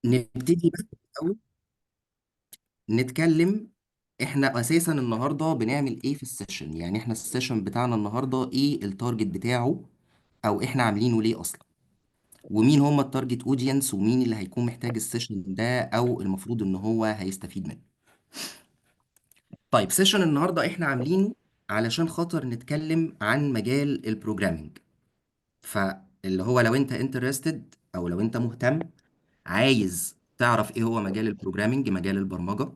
نبتدي بس الأول نتكلم، احنا اساسا النهارده بنعمل ايه في ال session؟ يعني احنا ال session بتاعنا النهارده ايه ال target بتاعه، او احنا عاملينه ليه اصلا، ومين هم ال target audience، ومين اللي هيكون محتاج ال session ده او المفروض ان هو هيستفيد منه. طيب، session النهارده احنا عاملينه علشان خاطر نتكلم عن مجال ال programming. فاللي هو لو انت interested او لو انت مهتم عايز تعرف ايه هو مجال ال programming، مجال البرمجة،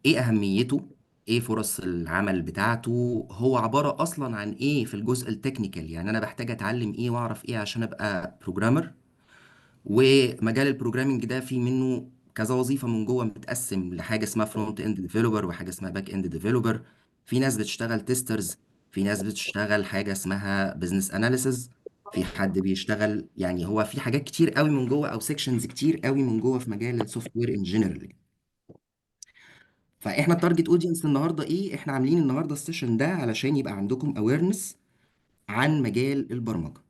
ايه اهميته، ايه فرص العمل بتاعته، هو عبارة اصلا عن ايه في الجزء ال technical، يعني انا بحتاج اتعلم ايه واعرف ايه عشان ابقى programmer. ومجال ال programming ده فيه منه كذا وظيفة من جوه، متقسم لحاجة اسمها front end developer وحاجة اسمها back end developer. في ناس بتشتغل testers، في ناس بتشتغل حاجة اسمها business analysis، في حد بيشتغل، يعني هو في حاجات كتير قوي من جوه او sections كتير قوي من جوه في مجال ال software in general. فاحنا ال target audience النهارده ايه؟ احنا عاملين النهارده ال session ده علشان يبقى عندكم awareness عن مجال البرمجة.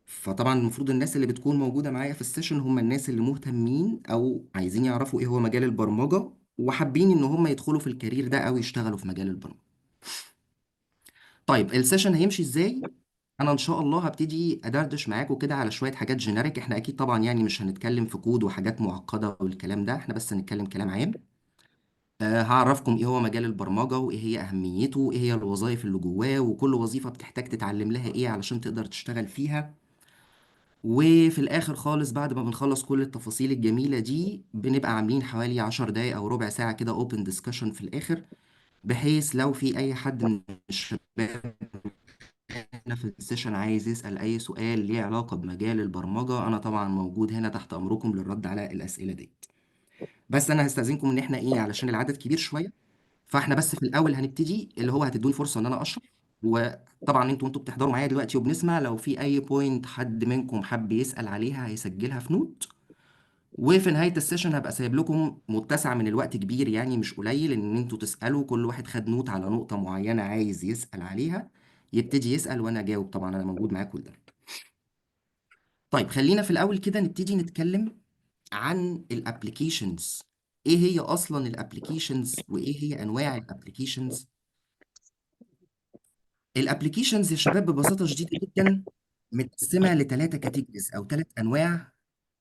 فطبعا المفروض الناس اللي بتكون موجودة معايا في ال session هم الناس اللي مهتمين او عايزين يعرفوا ايه هو مجال البرمجة، وحابين ان هم يدخلوا في ال career ده او يشتغلوا في مجال البرمجة. طيب ال session هيمشي ازاي؟ انا ان شاء الله هبتدي ادردش معاكم كده على شوية حاجات generic. احنا اكيد طبعا يعني مش هنتكلم في كود وحاجات معقدة والكلام ده، احنا بس هنتكلم كلام عام. هعرفكم ايه هو مجال البرمجة، وايه هي اهميته، وايه هي الوظائف اللي جواه، وكل وظيفة بتحتاج تتعلم لها ايه علشان تقدر تشتغل فيها. وفي الاخر خالص بعد ما بنخلص كل التفاصيل الجميلة دي، بنبقى عاملين حوالي 10 دقايق او ربع ساعة كده open discussion في الاخر، بحيث لو في اي حد من الشباب هنا في ال session عايز يسأل اي سؤال ليه علاقة بمجال البرمجة، انا طبعا موجود هنا تحت امركم للرد على الاسئلة دي. بس انا هستأذنكم ان احنا ايه، علشان العدد كبير شوية، فاحنا بس في الاول هنبتدي اللي هو هتدوني فرصة ان انا اشرح. وطبعا انتوا بتحضروا معايا دلوقتي وبنسمع، لو في اي point حد منكم حب يسأل عليها هيسجلها في note، وفي نهاية ال session هبقى سايب لكم متسع من الوقت كبير، يعني مش قليل، ان انتوا تسألوا. كل واحد خد note على نقطة معينة عايز يسأل عليها يبتدي يسأل وانا اجاوب، طبعا انا موجود معاكم ده. طيب خلينا في الاول كده نبتدي نتكلم عن ال applications. ايه هي اصلا ال applications وايه هي انواع ال applications؟ ال applications يا شباب ببساطة شديدة جدا متقسمه لثلاثة categories او ثلاث انواع،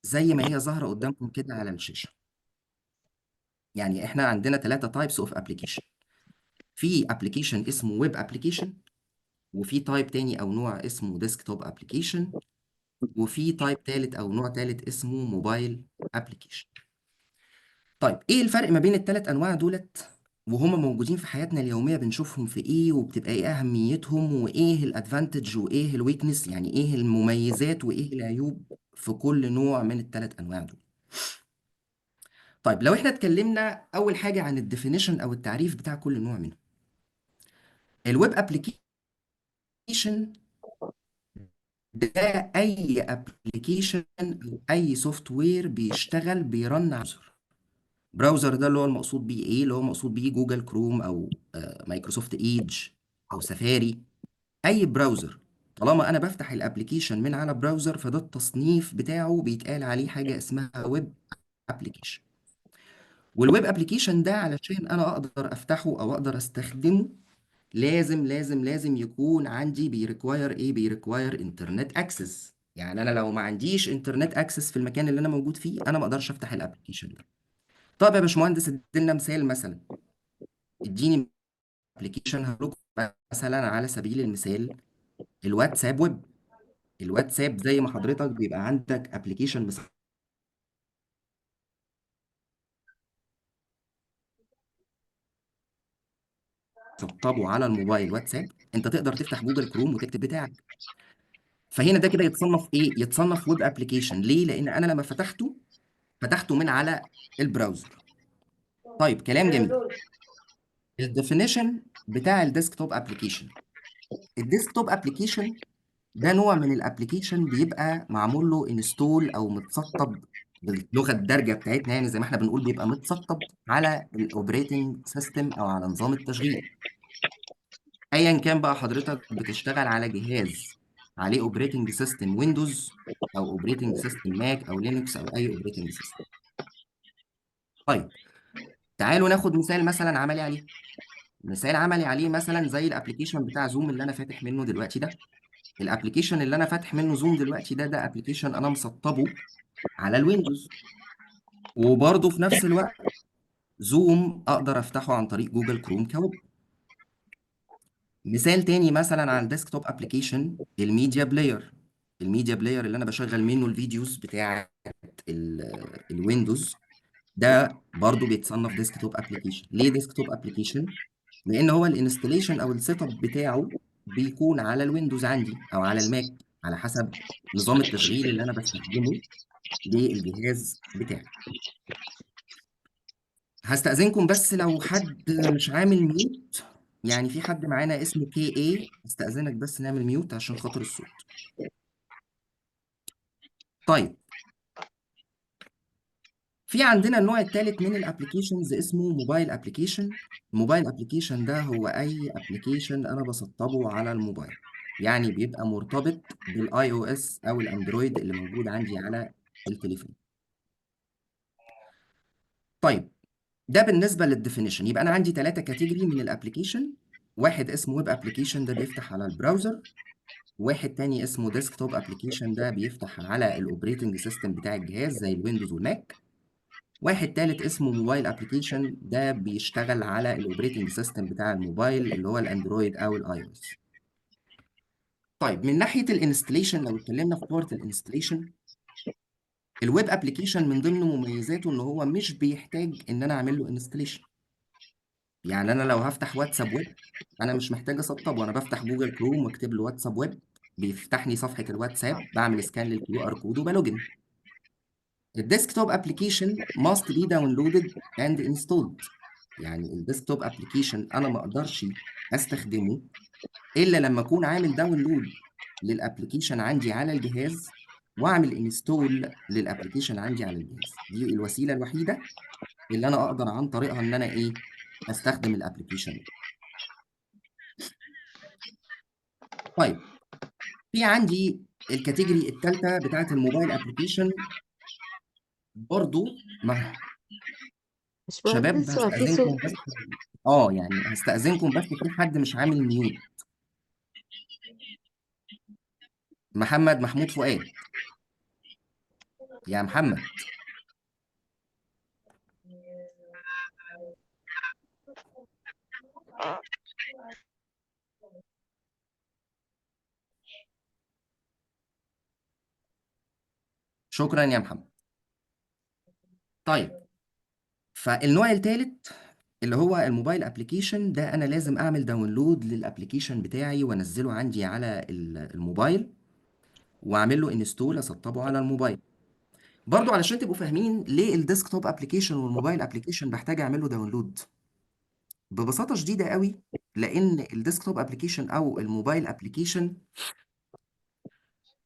زي ما هي ظاهره قدامكم كده على الشاشة. يعني احنا عندنا ثلاثة types of application. في application اسمه web application، وفي type تاني او نوع اسمه desktop application، وفي type تالت او نوع تالت اسمه mobile application. طيب ايه الفرق ما بين الثلاث انواع دولت، وهما موجودين في حياتنا اليومية بنشوفهم في ايه، وبتبقى ايه اهميتهم، وايه ال advantage وايه ال weakness، يعني ايه المميزات وايه العيوب في كل نوع من الثلاث انواع دول؟ طيب لو احنا اتكلمنا اول حاجة عن ال definition او التعريف بتاع كل نوع منهم. ال web application ده اي application او اي software بيشتغل بي run على browser. browser ده اللي هو المقصود بيه ايه؟ اللي هو مقصود بيه جوجل كروم او مايكروسوفت ايدج او سفاري، اي browser. طالما انا بفتح ال application من على browser فده التصنيف بتاعه بيتقال عليه حاجة اسمها web application. وال web application ده علشان انا اقدر افتحه او اقدر استخدمه لازم لازم لازم يكون عندي بي require ايه؟ بي require internet access. يعني انا لو ما عنديش internet access في المكان اللي انا موجود فيه انا ما اقدرش افتح ال application ده. طب يا باشمهندس ادينا مثال، مثلا اديني application هقول مثلا على سبيل المثال الواتساب ويب. الواتساب زي ما حضرتك بيبقى عندك application مسطبه على الموبايل واتساب، انت تقدر تفتح جوجل كروم وتكتب بتاعك. فهنا ده كده يتصنف ايه؟ يتصنف web application. ليه؟ لان انا لما فتحته من على ال browser. طيب كلام جميل. ال definition بتاع ال desktop application. ال desktop application ده نوع من ال application بيبقى معمول له install او متسطب باللغة الدارجة بتاعتنا، يعني زي ما احنا بنقول بيبقى متسطب على ال operating system او على نظام التشغيل. ايا كان بقى حضرتك بتشتغل على جهاز عليه operating system ويندوز او operating system ماك او لينكس او اي operating system. طيب تعالوا ناخد مثال مثلا عملي عليه. مثال عملي عليه مثلا زي ال application بتاع زوم اللي انا فاتح منه دلوقتي ده. ال application اللي انا فاتح منه زوم دلوقتي ده application انا مسطبه على الويندوز، وبرضه في نفس الوقت زوم اقدر افتحه عن طريق جوجل كروم كويب. مثال تاني مثلا على الديسكتوب ابلكيشن، الميديا بلاير. الميديا بلاير اللي انا بشغل منه ال videos بتاعه الويندوز، ده برضو بيتصنف desktop application. ليه desktop application؟ لان هو ال installation او ال setup بتاعه بيكون على الويندوز عندي او على الماك، على حسب نظام التشغيل اللي انا بستخدمه للجهاز بتاعي. هستأذنكم بس لو حد مش عامل mute، يعني في حد معانا اسمه كي اي، استأذنك بس نعمل mute عشان خاطر الصوت. طيب في عندنا النوع الثالث من ال applications اسمه mobile application. ال mobile application ده هو اي application انا بسطبه على الموبايل، يعني بيبقى مرتبط بال iOS او الاندرويد اللي موجود عندي على التليفون. طيب ده بالنسبة لل definition. يبقى انا عندي 3 category من ال application. واحد اسمه web application، ده بيفتح على ال browser. واحد تاني اسمه desktop application، ده بيفتح على ال operating system بتاع الجهاز زي الويندوز والماك. واحد تالت اسمه mobile application، ده بيشتغل على ال operating system بتاع الموبايل اللي هو الاندرويد او ال iOS. طيب من ناحية ال installation، لو اتكلمنا في part ال installation، ال web application من ضمن مميزاته ان هو مش بيحتاج ان انا اعمل له installation. يعني انا لو هفتح واتساب ويب انا مش محتاج اسطبه، انا بفتح جوجل كروم واكتب له واتساب ويب، بيفتحني صفحة الواتساب، بعمل scan لل QR code وب login. ال desktop application must be downloaded and installed. يعني ال desktop application انا ما اقدرش استخدمه الا لما اكون عامل download لل application عندي على الجهاز واعمل install لل application عندي على الجهاز. دي الوسيلة الوحيدة اللي انا اقدر عن طريقها ان انا ايه استخدم ال application. طيب في عندي ال category الثالثة بتاعت ال mobile application برضو مع شباب. باشمهندس هو في هستأذنكم صوت. بس، يعني هستأذنكم بس في حد مش عامل mute. محمد محمود فؤاد، يا محمد. شكرا يا محمد. طيب فالنوع الثالث اللي هو ال mobile application ده انا لازم اعمل download لل application بتاعي وانزله عندي على الموبايل واعمل له install، اسطبه على الموبايل. برضو علشان تبقوا فاهمين ليه ال desktop application وال mobile application بحتاج اعمل له download، ببساطة شديدة قوي، لان ال desktop application او ال mobile application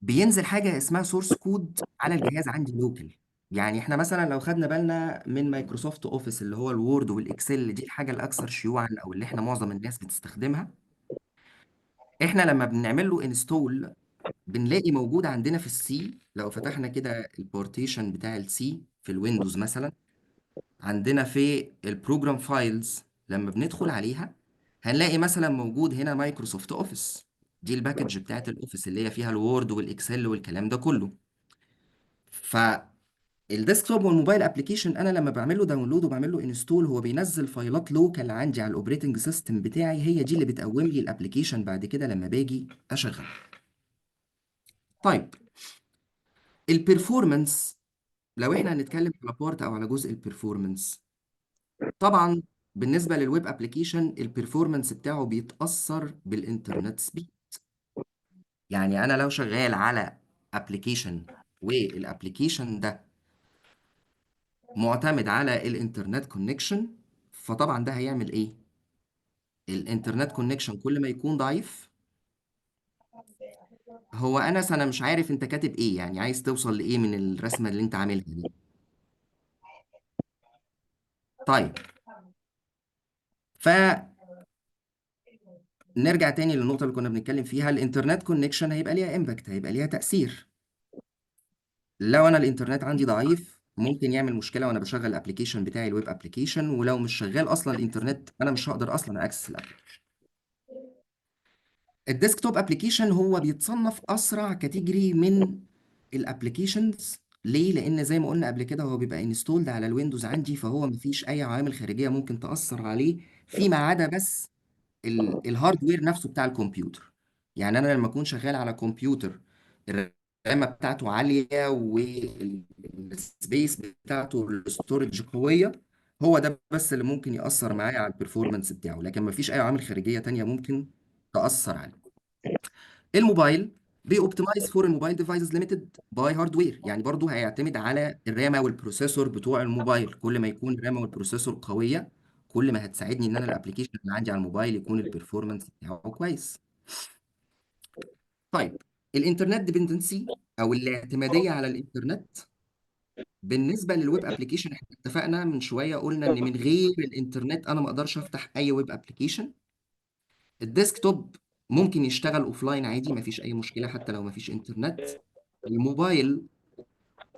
بينزل حاجة اسمها source code على الجهاز عندي local. يعني احنا مثلا لو خدنا بالنا من مايكروسوفت اوفيس اللي هو الوورد والاكسل، دي الحاجة الاكثر شيوعا او اللي احنا معظم الناس بتستخدمها. احنا لما بنعمل له install بنلاقي موجود عندنا في ال C، لو فتحنا كده ال partition بتاع ال C في الويندوز مثلا، عندنا في ال program files لما بندخل عليها هنلاقي مثلا موجود هنا مايكروسوفت اوفيس، دي ال package بتاعت الاوفيس اللي هي فيها الوورد والاكسل والكلام ده كله. فال desktop وال mobile application انا لما بعمل له download وبعمل له install هو بينزل فايلات local عندي على ال operating system بتاعي، هي دي اللي بتقوم لي ال application بعد كده لما باجي اشغله. طيب ال performance، لو احنا هنتكلم على part او على جزء ال performance، طبعا بالنسبة لل web application ال performance بتاعه بيتاثر بال internet speed. يعني انا لو شغال على application وال application ده معتمد على ال internet connection، فطبعا ده هيعمل ايه؟ ال internet connection كل ما يكون ضعيف. هو انس انا مش عارف انت كاتب ايه، يعني عايز توصل لايه من الرسمة اللي انت عاملها دي؟ طيب فنرجع تاني للنقطة اللي كنا بنتكلم فيها، ال internet connection هيبقى ليها impact، هيبقى ليها تاثير. لو انا الانترنت عندي ضعيف ممكن يعمل مشكلة وانا بشغل ال application بتاعي، ال web application، ولو مش شغال اصلا الانترنت انا مش هقدر اصلا access ال application. ال desktop application هو بيتصنف اسرع category من ال applications. ليه؟ لان زي ما قلنا قبل كده هو بيبقى installed على ال Windows عندي، فهو مفيش اي عوامل خارجية ممكن تاثر عليه فيما عدا بس ال hardware نفسه بتاع الكمبيوتر. يعني انا لما اكون شغال على كمبيوتر الرامه بتاعته عالية وال space بتاعته ال storage قويه، هو ده بس اللي ممكن ياثر معايا على ال performance بتاعه، لكن مفيش اي عوامل خارجية تانية ممكن تاثر عليه. الموبايل بي optimize for ال mobile devices limited by hardware، يعني برضو هيعتمد على الرامه وال processor بتوع الموبايل. كل ما يكون الرامه وال processor قوية كل ما هتساعدني ان انا ال application اللي عندي على الموبايل يكون ال performance بتاعه كويس. طيب، ال internet dependency او الاعتماديه على الانترنت. بالنسبة لل web application احنا اتفقنا من شويه، قلنا ان من غير الانترنت انا ما اقدرش افتح اي web application. ال desktop ممكن يشتغل offline عادي، مفيش اي مشكلة حتى لو مفيش انترنت. الموبايل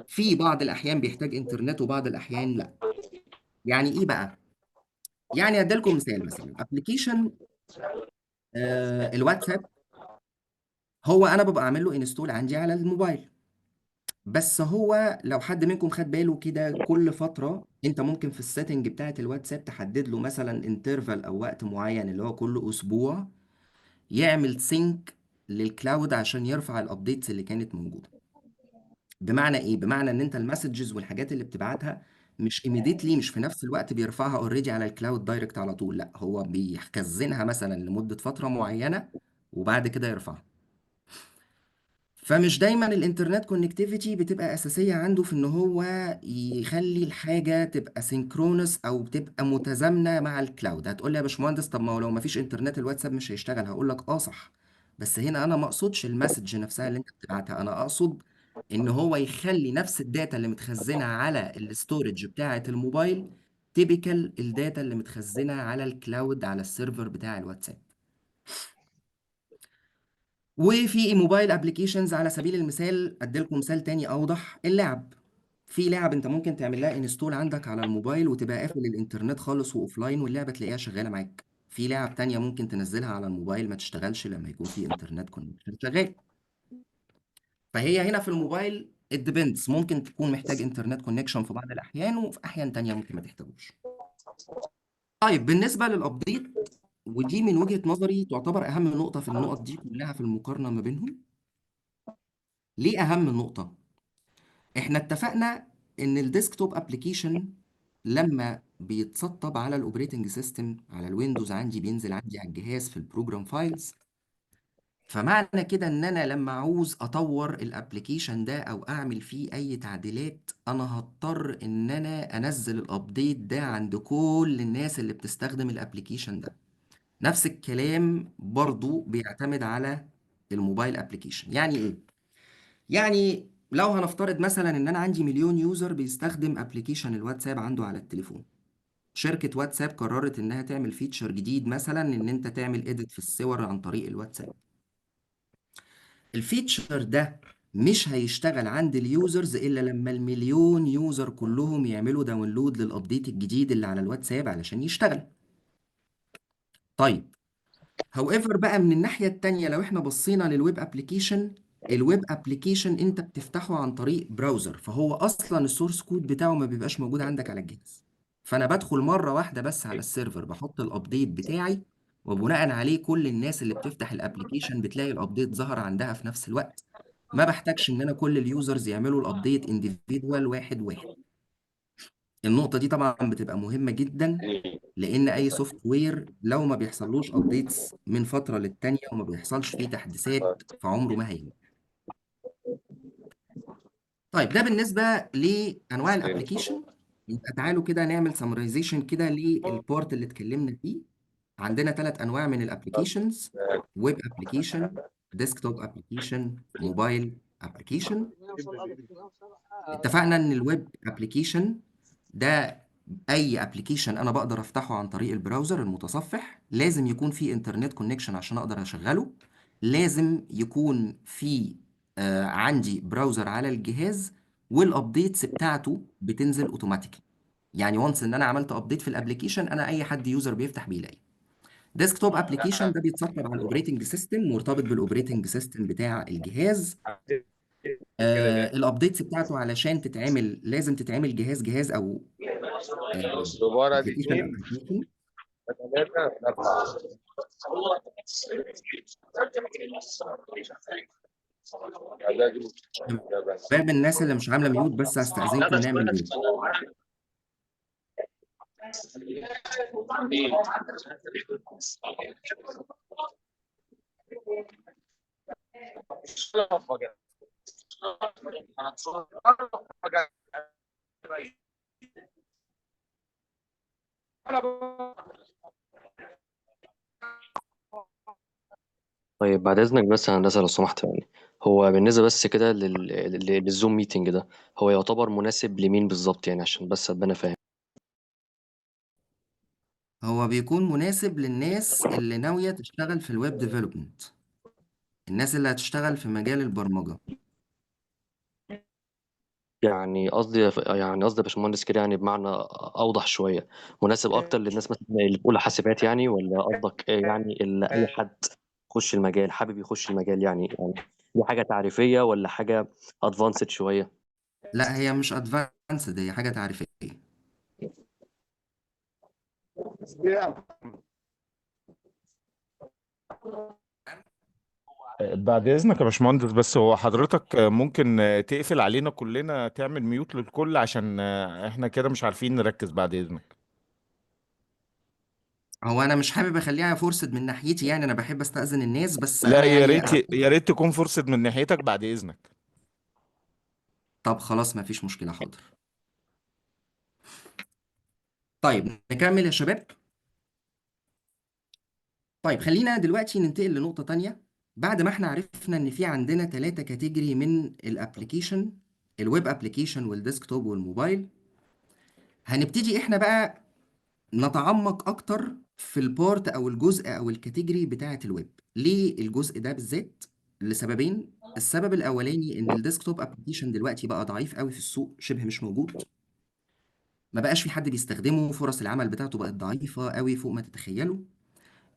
في بعض الاحيان بيحتاج انترنت وبعض الاحيان لا. يعني ايه بقى؟ يعني اديلكم مثال، مثلا application الواتساب، هو انا ببقى عامل له install عندي على الموبايل، بس هو لو حد منكم خد باله كده كل فترة انت ممكن في ال setting بتاعت الواتساب تحدد له مثلا interval او وقت معين اللي هو كل اسبوع يعمل sync لل cloud عشان يرفع ال updates اللي كانت موجودة. بمعنى ايه؟ بمعنى ان انت ال messages والحاجات اللي بتبعتها مش immediately، مش في نفس الوقت بيرفعها already على ال cloud direct على طول، لا هو بيخزنها مثلا لمدة فترة معينة وبعد كده يرفعها. فمش دايما ال internet connectivity بتبقى اساسية عنده في ان هو يخلي الحاجة تبقى synchronous او بتبقى متزامنه مع ال cloud. هتقول لي يا باشمهندس طب ما هو لو ما فيش انترنت الواتساب مش هيشتغل. هقول لك اه صح، بس هنا انا ما اقصدش ال message نفسها اللي انت بتبعتها، انا اقصد ان هو يخلي نفس ال data اللي متخزنه على ال storage بتاعه الموبايل typical ال data اللي متخزنه على ال cloud على ال server بتاع الواتساب. وفي mobile applications على سبيل المثال، اديلكم مثال تاني اوضح، اللعب. في لعب انت ممكن تعمل لها install عندك على الموبايل وتبقى قافل الانترنت خالص و offline واللعبة تلاقيها شغالة معاك. في لعب تانية ممكن تنزلها على الموبايل ما تشتغلش لما يكون في internet connection شغال. فهي هنا في الموبايل it depends، ممكن تكون محتاج internet connection في بعض الاحيان وفي احيان تانية ممكن ما تحتاجوش. طيب بالنسبة لل update، ودي من وجهة نظري تعتبر اهم نقطة في النقط دي كلها في المقارنة ما بينهم. ليه اهم نقطة؟ احنا اتفقنا ان ال desktop application لما بيتسطب على ال operating system على ال Windows عندي بينزل عندي على الجهاز في ال program files. فمعنى كده ان انا لما عاوز اطور ال application ده او اعمل فيه اي تعديلات انا هضطر ان انا انزل ال update ده عند كل الناس اللي بتستخدم ال application ده. نفس الكلام برضو بيعتمد على ال mobile application. يعني ايه؟ يعني لو هنفترض مثلا ان انا عندي مليون user بيستخدم application الواتساب عنده على التليفون، شركة واتساب قررت انها تعمل feature جديد مثلا ان انت تعمل edit في الصور عن طريق الواتساب. ال feature ده مش هيشتغل عند ال users الا لما المليون user كلهم يعملوا download لل update الجديد اللي على الواتساب علشان يشتغل. طيب however بقى من الناحية التانية لو احنا بصينا لل web application، ال web application انت بتفتحه عن طريق browser، فهو اصلا ال source code بتاعه ما بيبقاش موجود عندك على الجهاز. فانا بدخل مرة واحدة بس على ال server بحط ال update بتاعي، وبناء عليه كل الناس اللي بتفتح ال application بتلاقي ال update ظهر عندها في نفس الوقت. ما بحتاجش ان انا كل ال users يعملوا ال update individual واحد واحد. النقطة دي طبعا بتبقى مهمة جدا، لان اي software لو ما بيحصلوش updates من فترة للتانية وما بيحصلش فيه تحديثات فعمره ما هينجح. طيب ده بالنسبة لانواع ال application. يبقى تعالوا كده نعمل summarization كده لل part اللي اتكلمنا فيه. عندنا ثلاث انواع من ال applications: web application، desktop application، mobile application. اتفقنا ان ال web application ده اي application انا بقدر افتحه عن طريق ال browser المتصفح، لازم يكون في internet connection عشان اقدر اشغله، لازم يكون في عندي browser على الجهاز، وال updates بتاعته بتنزل automatically. يعني once ان انا عملت update في ال application، انا اي حد user بيفتح بيلاقي. desktop application ده بيتسطب على ال operating system، مرتبط بال operating system بتاع الجهاز. ال updates بتاعته علشان تتعمل لازم تتعمل جهاز جهاز او دوبارة دي application اتنين، application. تلاتة، أربعة. شباب، الناس اللي مش عامله mute بس هستأذنكم نعمل mute. طيب بعد اذنك بس يا هندسة لو سمحت، يعني هو بالنسبة بس كده لل Zoom meeting ده، هو يعتبر مناسب لمين بالظبط يعني؟ عشان بس ابقى انا فاهم. هو بيكون مناسب للناس اللي ناوية تشتغل في ال web development، الناس اللي هتشتغل في مجال البرمجة. يعني قصدي يا باشمهندس كده، يعني بمعنى اوضح شوية، مناسب اكتر للناس مثلا اللي في اولى حاسبات يعني، ولا قصدك إيه؟ يعني اللي اي حد يخش المجال، حابب يخش المجال يعني دي حاجة تعريفية ولا حاجة advanced شوية؟ لا، هي مش advanced، هي حاجة تعريفية. بعد إذنك يا باشمهندس، بس هو حضرتك ممكن تقفل علينا كلنا، تعمل mute للكل، عشان احنا كده مش عارفين نركز، بعد إذنك. هو انا مش حابب اخليها فرصة من ناحيتي، يعني انا بحب استأذن الناس، بس لا انا يا يعني. ريت، يا ريت تكون فرصة من ناحيتك بعد إذنك. طب خلاص، ما فيش مشكلة، حاضر. طيب نكمل يا شباب. طيب خلينا دلوقتي ننتقل لنقطة تانية. بعد ما احنا عرفنا ان في عندنا 3 category من ال application، ال web application وال desktop والموبايل، هنبتدي احنا بقى نتعمق اكتر في ال part او الجزء او ال category بتاعة الويب. ليه الجزء ده بالذات؟ لسببين. السبب الاولاني ان ال desktop application دلوقتي بقى ضعيف قوي في السوق، شبه مش موجود، ما بقاش في حد بيستخدمه، فرص العمل بتاعته بقت ضعيفة قوي فوق ما تتخيلوا.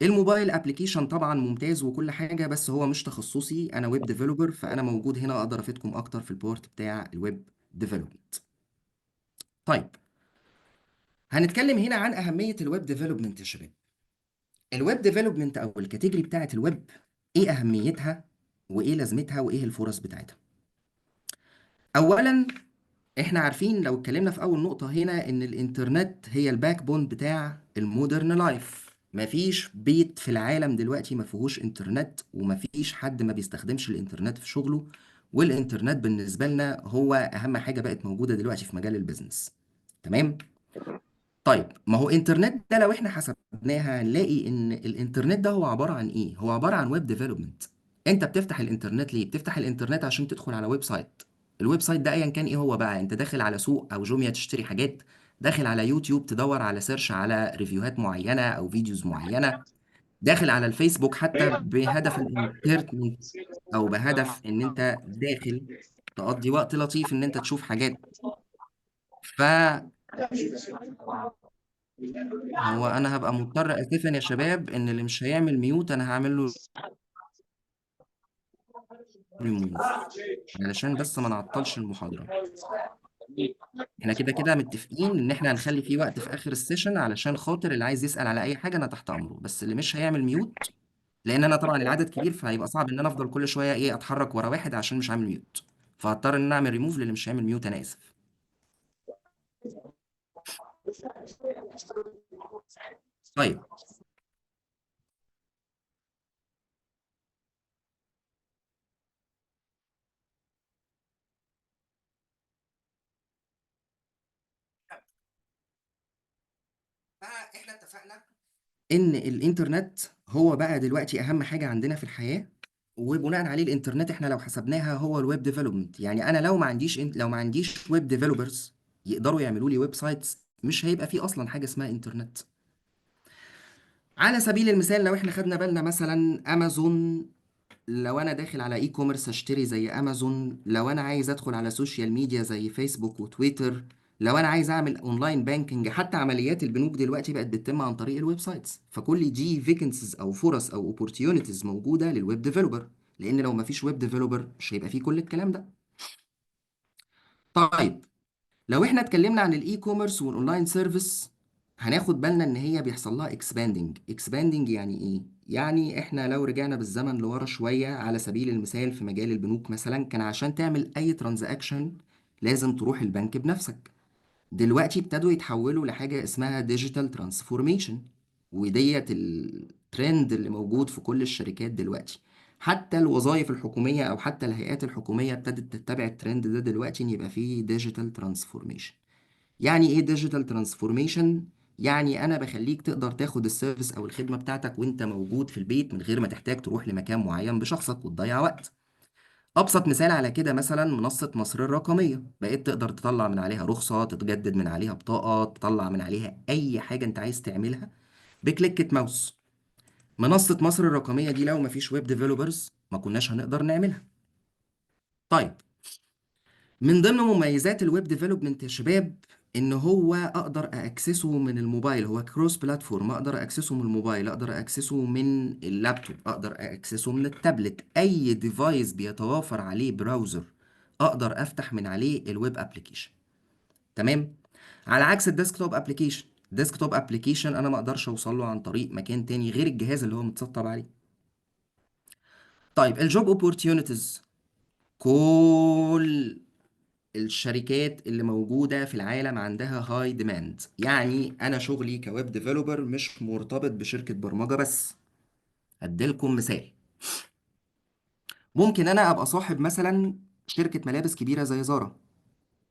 ال mobile application طبعا ممتاز وكل حاجة، بس هو مش تخصصي، انا web developer، فانا موجود هنا اقدر افيدكم اكتر في ال part بتاع ال web development. طيب هنتكلم هنا عن اهمية ال web development يا شباب. ال web development او ال category بتاعت الويب، ايه اهميتها وايه لازمتها وايه الفرص بتاعتها؟ اولا احنا عارفين لو اتكلمنا في اول نقطة هنا ان الانترنت هي ال backbone بتاع ال modern life. مفيش بيت في العالم دلوقتي ما فيهوش انترنت، ومفيش حد ما بيستخدمش الانترنت في شغله، والانترنت بالنسبة لنا هو اهم حاجة بقت موجودة دلوقتي في مجال ال business. تمام؟ طيب ما هو انترنت ده لو احنا حسبناها هنلاقي ان الانترنت ده هو عبارة عن ايه؟ هو عبارة عن web development. انت بتفتح الانترنت ليه؟ بتفتح الانترنت عشان تدخل على website. ال website ده ايا كان ايه هو بقى، انت داخل على سوق او جوميا تشتري حاجات، داخل على يوتيوب تدور على search على review هات معينة او videos معينة، داخل على الفيسبوك حتى بهدف ال entertainment او بهدف ان انت داخل تقضي وقت لطيف ان انت تشوف حاجات. ف هو انا هبقى مضطر اسفا يا شباب ان اللي مش هيعمل mute انا هعمل له ريموف، علشان بس ما نعطلش المحاضرة. احنا كده كده متفقين ان احنا هنخلي فيه وقت في اخر ال session علشان خاطر اللي عايز يسأل على اي حاجة انا تحت امره، بس اللي مش هيعمل mute، لان انا طبعا العدد كبير فهيبقى صعب ان انا افضل كل شوية ايه اتحرك ورا واحد عشان مش عامل mute، فهضطر ان انا اعمل ريموف للي مش هيعمل mute، انا اسف. طيب فاحنا اتفقنا ان الانترنت هو بقى دلوقتي اهم حاجة عندنا في الحياة، وبناء عليه الانترنت احنا لو حسبناها هو ال web development. يعني انا لو ما عنديش web developers يقدروا يعملوا لي websites، مش هيبقى في اصلا حاجة اسمها انترنت. على سبيل المثال لو احنا خدنا بالنا مثلا امازون لو انا داخل على e-commerce اشتري زي امازون، لو انا عايز ادخل على social media زي فيسبوك وتويتر، لو انا عايز اعمل online banking، حتى عمليات البنوك دلوقتي بقت بتتم عن طريق ال websites. فكل دي vacancies او فرص او opportunities موجودة لل web developer، لان لو مفيش web developer مش هيبقى فيه كل الكلام ده. طيب، لو احنا اتكلمنا عن ال e-commerce وال online service، هناخد بالنا ان هي بيحصل لها expanding. expanding يعني ايه؟ يعني احنا لو رجعنا بالزمن لورا شوية، على سبيل المثال في مجال البنوك مثلا، كان عشان تعمل اي transaction لازم تروح البنك بنفسك. دلوقتي ابتدوا يتحولوا لحاجة اسمها digital transformation، وديت الترند اللي موجود في كل الشركات دلوقتي. حتى الوظائف الحكومية أو حتى الهيئات الحكومية ابتدت تتبع الترند ده دلوقتي، إن يبقى فيه digital transformation. يعني إيه digital transformation؟ يعني أنا بخليك تقدر تاخد ال service أو الخدمة بتاعتك وأنت موجود في البيت، من غير ما تحتاج تروح لمكان معين بشخصك وتضيع وقت. ابسط مثال على كده مثلا منصة مصر الرقمية، بقيت تقدر تطلع من عليها رخصة، تتجدد من عليها بطاقة، تطلع من عليها اي حاجة انت عايز تعملها بكليكة ماوس. منصة مصر الرقمية دي لو مفيش web developers ما كناش هنقدر نعملها. طيب، من ضمن مميزات ال web development يا شباب ان هو اقدر access ه من الموبايل، هو cross platform، اقدر access ه من الموبايل، اقدر access ه من اللابتوب، اقدر access ه من التابلت، اي device بيتوافر عليه browser اقدر افتح من عليه ال web application. تمام؟ على عكس ال desktop application. ال desktop application انا ما اقدرش اوصل له عن طريق مكان تاني غير الجهاز اللي هو متسطب عليه. طيب، ال job opportunities، كل الشركات اللي موجودة في العالم عندها high demand. يعني أنا شغلي ك web developer مش مرتبط بشركة برمجة بس. أديلكم مثال، ممكن أنا أبقى صاحب مثلا شركة ملابس كبيرة زي زارا.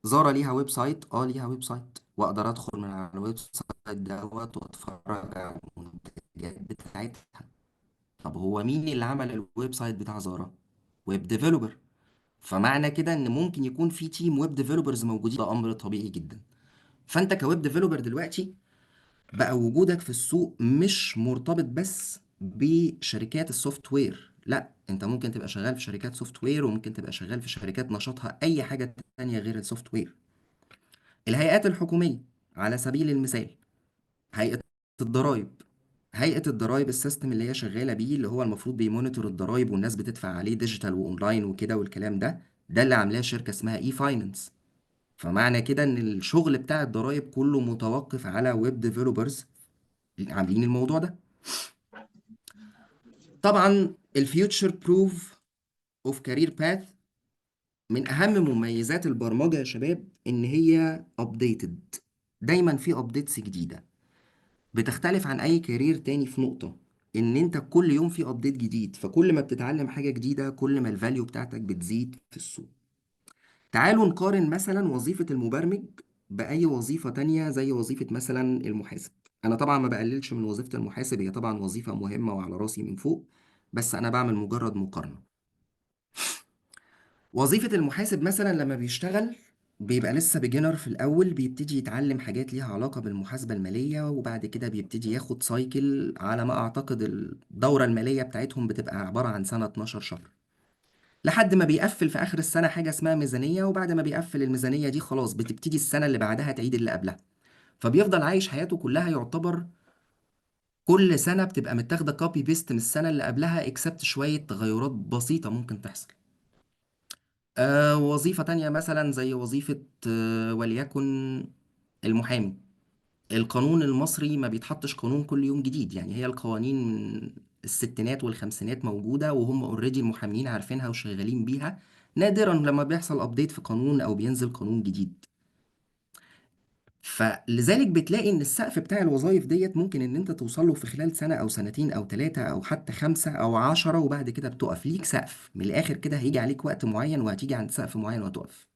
زارا ليها website؟ اه ليها website، واقدر ادخل من على ال website دوت واتفرج على المنتجات بتاعتها. طب هو مين اللي عمل ال website بتاع زارا؟ web developer. فمعنى كده ان ممكن يكون في team web developers موجودين، ده امر طبيعي جدا. فانت ك web developer دلوقتي بقى وجودك في السوق مش مرتبط بس بشركات ال software، لا، انت ممكن تبقى شغال في شركات software، وممكن تبقى شغال في شركات نشاطها اي حاجة تانية غير ال software. الهيئات الحكومية على سبيل المثال، هيئة الضرائب. هيئة الضرائب ال system اللي هي شغالة بيه، اللي هو المفروض بي monitor الضرائب والناس بتدفع عليه digital و online وكده والكلام ده، ده اللي عاملاه شركة اسمها e-finance. فمعنى كده ان الشغل بتاع الضرائب كله متوقف على web developers عاملين الموضوع ده. طبعا ال future proof of career path، من اهم مميزات البرمجة يا شباب ان هي updated، دايما في updates جديدة. بتختلف عن اي career تاني في نقطة ان انت كل يوم في update جديد، فكل ما بتتعلم حاجة جديدة كل ما ال value بتاعتك بتزيد في السوق. تعالوا نقارن مثلا وظيفة المبرمج بأي وظيفة تانية، زي وظيفة مثلا المحاسب. أنا طبعا ما بقللش من وظيفة المحاسب، هي طبعا وظيفة مهمة وعلى راسي من فوق، بس أنا بعمل مجرد مقارنة. وظيفة المحاسب مثلا لما بيشتغل بيبقى لسه beginner في الأول، بيبتدي يتعلم حاجات ليها علاقة بالمحاسبة المالية، وبعد كده بيبتدي ياخد cycle، على ما أعتقد الدورة المالية بتاعتهم بتبقى عبارة عن سنة 12 شهر، لحد ما بيقفل في آخر السنة حاجة اسمها ميزانية. وبعد ما بيقفل الميزانية دي خلاص بتبتدي السنة اللي بعدها تعيد اللي قبلها. فبيفضل عايش حياته كلها يعتبر كل سنة بتبقى متاخدة copy paste من السنة اللي قبلها، except شوية تغيرات بسيطة ممكن تحصل. وظيفة تانية مثلا زي وظيفة وليكن المحامي. القانون المصري ما بيتحطش قانون كل يوم جديد، يعني هي القوانين من الستينات والخمسينات موجودة، وهم already المحامين عارفينها وشغالين بيها. نادرا لما بيحصل update في قانون او بينزل قانون جديد. فلذلك بتلاقي ان السقف بتاع الوظائف ديت ممكن ان انت توصل له في خلال سنة او سنتين او 3 او حتى 5 او 10، وبعد كده بتقف ليك سقف. من الاخر كده هيجي عليك وقت معين وهتيجي عند سقف معين وهتقف.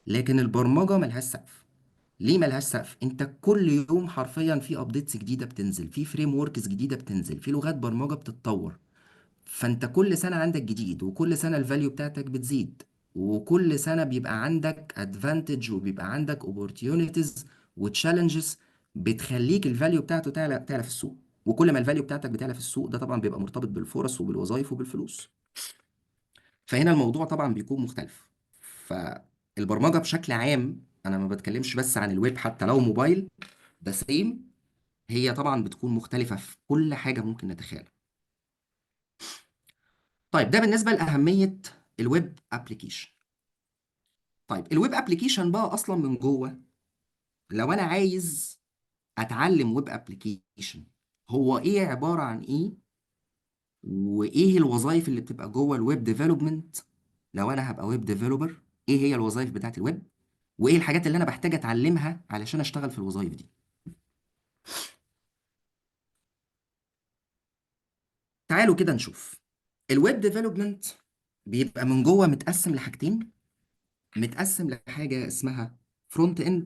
لكن البرمجة ملهاش سقف. ليه ملهاش سقف؟ انت كل يوم حرفيا في updates جديدة بتنزل، في frameworks جديدة بتنزل، في لغات برمجة بتتطور. فانت كل سنة عندك جديد، وكل سنة ال value بتاعتك بتزيد، وكل سنة بيبقى عندك advantage وبيبقى عندك opportunities و challenges بتخليك ال value بتاعته تعلى تعلى في السوق. وكل ما ال value بتاعتك بتعلى في السوق، ده طبعا بيبقى مرتبط بالفرص وبالوظائف وبالفلوس. فهنا الموضوع طبعا بيكون مختلف. فالبرمجة بشكل عام، انا ما بتكلمش بس عن الويب، حتى لو موبايل ده same، هي طبعا بتكون مختلفة في كل حاجة ممكن نتخيلها. طيب ده بالنسبة لأهمية ال web application. طيب ال web application بقى اصلا من جوه، لو انا عايز اتعلم web application، هو ايه، عبارة عن ايه، وايه الوظائف اللي بتبقى جوه ال web development؟ لو انا هبقى web developer، ايه هي الوظائف بتاعت الويب، وايه الحاجات اللي انا بحتاج اتعلمها علشان اشتغل في الوظائف دي؟ تعالوا كده نشوف. ال web development بيبقى من جوه متقسم لحاجتين، متقسم لحاجة اسمها front end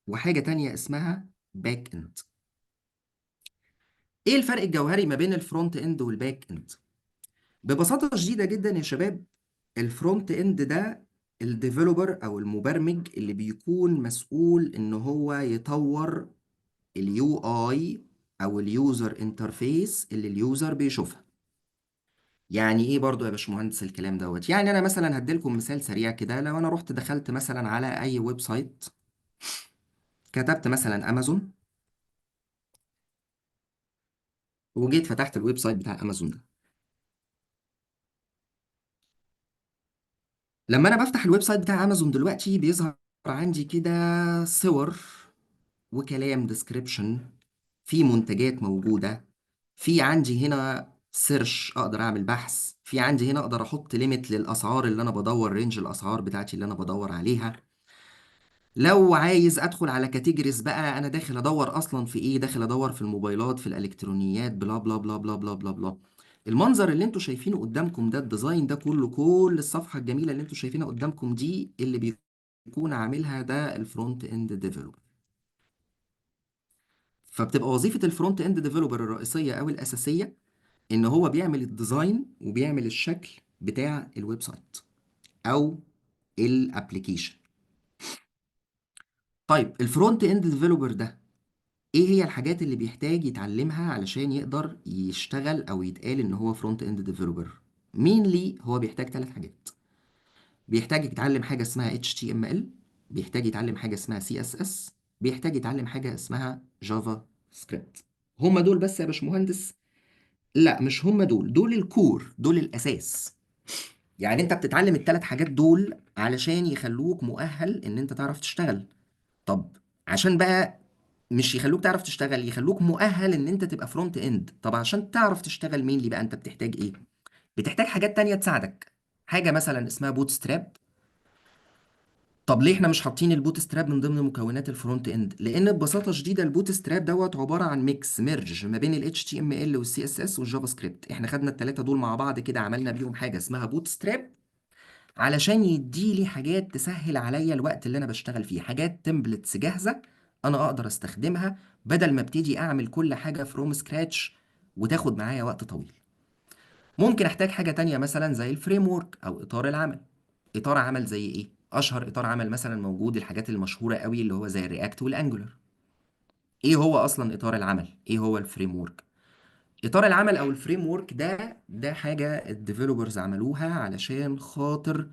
وحاجة تانية اسمها back end. ايه الفرق الجوهري ما بين ال front end وال back end؟ ببساطة شديدة جدا يا شباب، ال front end ده ال developer او المبرمج اللي بيكون مسؤول ان هو يطور ال UI او ال user interface اللي ال user بيشوفها. يعني ايه برضو يا باشمهندس الكلام دوت؟ يعني انا مثلا هديلكم مثال سريع كده. لو انا رحت دخلت مثلا على اي website، كتبت مثلا امازون، وجيت فتحت ال website بتاع امازون ده، لما انا بفتح ال website بتاع امازون دلوقتي بيظهر عندي كده صور وكلام description، في منتجات موجودة، في عندي هنا search اقدر اعمل بحث، في عندي هنا اقدر احط limit للاسعار اللي انا بدور، range الاسعار بتاعتي اللي انا بدور عليها. لو عايز ادخل على categories بقى، انا داخل ادور اصلا في ايه؟ داخل ادور في الموبايلات، في الالكترونيات، blah blah blah blah blah blah blah. المنظر اللي انتوا شايفينه قدامكم ده، ال design ده كله، كل الصفحة الجميلة اللي انتوا شايفينها قدامكم دي، اللي بيكون عاملها ده ال front end developer. فبتبقى وظيفة ال front end developer الرئيسية او الاساسية ان هو بيعمل ال design وبيعمل الشكل بتاع ال website او ال application. طيب ال front end developer ده ايه هي الحاجات اللي بيحتاج يتعلمها علشان يقدر يشتغل او يتقال ان هو front end developer؟ mainly هو بيحتاج ثلاث حاجات. بيحتاج يتعلم حاجة اسمها HTML، بيحتاج يتعلم حاجة اسمها CSS، بيحتاج يتعلم حاجة اسمها JavaScript. هما دول بس يا باشمهندس؟ لا مش هما دول، دول ال core، دول الاساس. يعني انت بتتعلم الثلاث حاجات دول علشان يخلوك مؤهل ان انت تعرف تشتغل. طب عشان بقى مش يخلوك تعرف تشتغل، يخلوك مؤهل ان انت تبقى front end. طب عشان تعرف تشتغل mainly بقى انت بتحتاج ايه؟ بتحتاج حاجات تانية تساعدك، حاجة مثلا اسمها Bootstrap. طب ليه احنا مش حاطين ال Bootstrap من ضمن مكونات ال front end؟ لان ببساطة شديدة ال Bootstrap دوت عبارة عن mix merge ما بين ال HTML وال CSS وال JavaScript. احنا خدنا الثلاثة دول مع بعض كده، عملنا بيهم حاجة اسمها Bootstrap علشان يديلي حاجات تسهل عليا الوقت اللي انا بشتغل فيه، حاجات templates جاهزة انا اقدر استخدمها بدل ما ابتدي اعمل كل حاجة from scratch وتاخد معايا وقت طويل. ممكن احتاج حاجة تانية مثلا زي ال framework او اطار العمل. اطار عمل زي ايه؟ اشهر اطار عمل مثلا موجود، الحاجات المشهورة قوي اللي هو زي ال React وال Angular. ايه هو اصلا اطار العمل؟ ايه هو ال framework؟ اطار العمل او ال framework ده حاجة ال developers عملوها علشان خاطر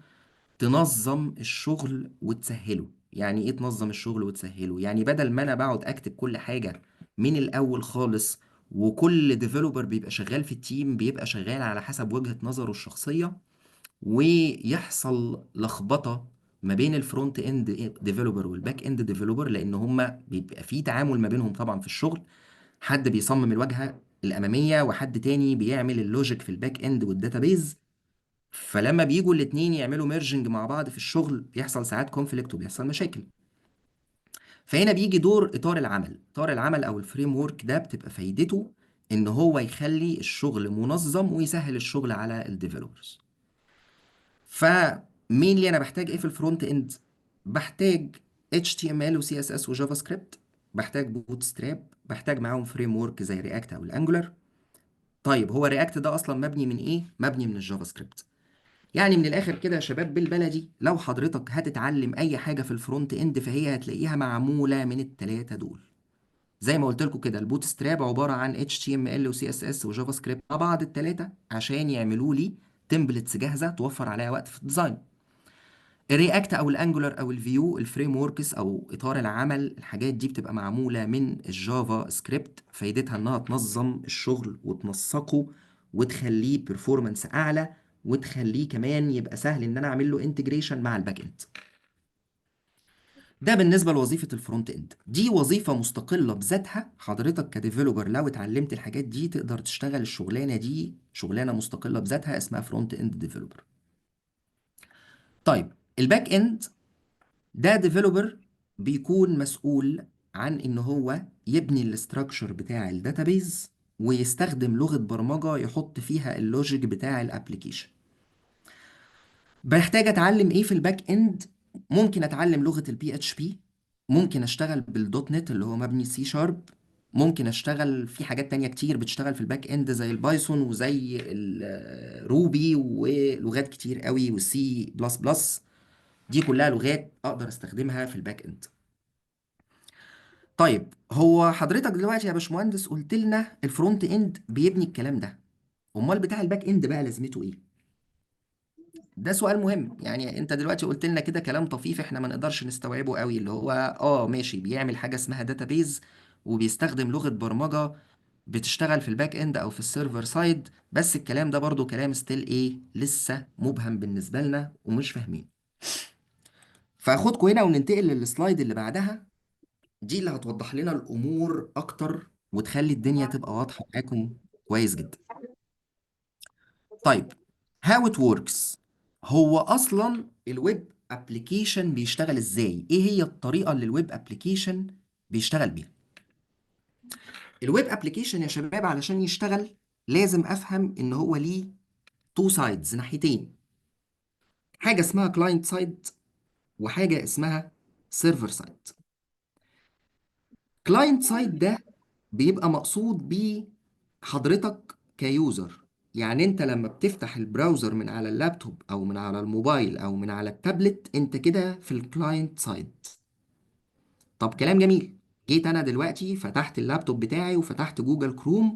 تنظم الشغل وتسهله. يعني ايه تنظم الشغل وتسهله؟ يعني بدل ما انا بقعد اكتب كل حاجة من الاول خالص، وكل developer بيبقى شغال في ال team بيبقى شغال على حسب وجهة نظره الشخصية، ويحصل لخبطة ما بين ال front end developer وال back end developer، لان هما بيبقى في تعامل ما بينهم طبعا في الشغل. حد بيصمم الواجهة الأمامية وحد تاني بيعمل ال logic في ال back end وال database. فلما بيجوا الاتنين يعملوا merging مع بعض في الشغل بيحصل ساعات conflict وبيحصل مشاكل. فهنا بيجي دور اطار العمل. اطار العمل او ال framework ده بتبقى فايدته ان هو يخلي الشغل منظم ويسهل الشغل على ال developers. ف mainly انا بحتاج ايه في ال front end؟ بحتاج HTML و CSS و JavaScript، بحتاج Bootstrap، بحتاج معاهم framework زي React او ال Angular. طيب هو React ده اصلا مبني من ايه؟ مبني من ال JavaScript. يعني من الاخر كده يا شباب بالبلدي، لو حضرتك هتتعلم اي حاجة في ال front end فهي هتلاقيها معمولة من التلاتة دول. زي ما قلت لكم كده، ال Bootstrap عبارة عن HTML و CSS و JavaScript مع بعض الثلاثة، عشان يعملوا لي templates جاهزة توفر عليا وقت في ال design. ال React او ال Angular او ال Vue، ال frameworks او اطار العمل، الحاجات دي بتبقى معمولة من ال JavaScript، فايدتها انها تنظم الشغل وتنسقه وتخليه performance اعلى، وتخليه كمان يبقى سهل ان انا اعمل له integration مع ال back end. ده بالنسبة لوظيفة ال front end. دي وظيفة مستقلة بذاتها، حضرتك ك developer لو اتعلمت الحاجات دي تقدر تشتغل الشغلانة دي، شغلانة مستقلة بذاتها اسمها front end developer. طيب ال back end ده developer بيكون مسؤول عن ان هو يبني ال structure بتاع ال database، ويستخدم لغة برمجة يحط فيها ال logic بتاع ال application. بحتاج اتعلم ايه في ال back end؟ ممكن اتعلم لغة ال PHP، ممكن اشتغل بال .NET اللي هو مبني C sharp، ممكن اشتغل في حاجات تانية كتير بتشتغل في ال back end زي ال Python وزي ال Ruby ولغات كتير قوي وال C plus plus. دي كلها لغات اقدر استخدمها في ال back end. طيب هو حضرتك دلوقتي يا باشمهندس قلت لنا ال front end بيبني الكلام ده، امال بتاع ال back end بقى لازمته ايه؟ ده سؤال مهم. يعني انت دلوقتي قلت لنا كده كلام طفيف احنا ما نقدرش نستوعبه قوي، اللي هو ماشي بيعمل حاجة اسمها database وبيستخدم لغة برمجة بتشتغل في ال back end او في ال server side، بس الكلام ده برضو كلام still ايه، لسه مبهم بالنسبة لنا ومش فاهمين. فاخدكم هنا وننتقل لل slide اللي بعدها، دي اللي هتوضح لنا الامور اكتر وتخلي الدنيا تبقى واضحة معاكم كويس جدا. طيب how it works، هو اصلا ال web application بيشتغل ازاي؟ ايه هي الطريقة اللي ال web application بيشتغل بيها؟ ال web application يا شباب علشان يشتغل لازم افهم ان هو ليه two sides، ناحيتين، حاجة اسمها client side وحاجه اسمها server side. client side ده بيبقى مقصود بيه حضرتك ك user، يعني انت لما بتفتح ال browser من على اللابتوب او من على الموبايل او من على التابلت انت كده في ال client side. طب كلام جميل، جيت انا دلوقتي فتحت اللابتوب بتاعي وفتحت Google Chrome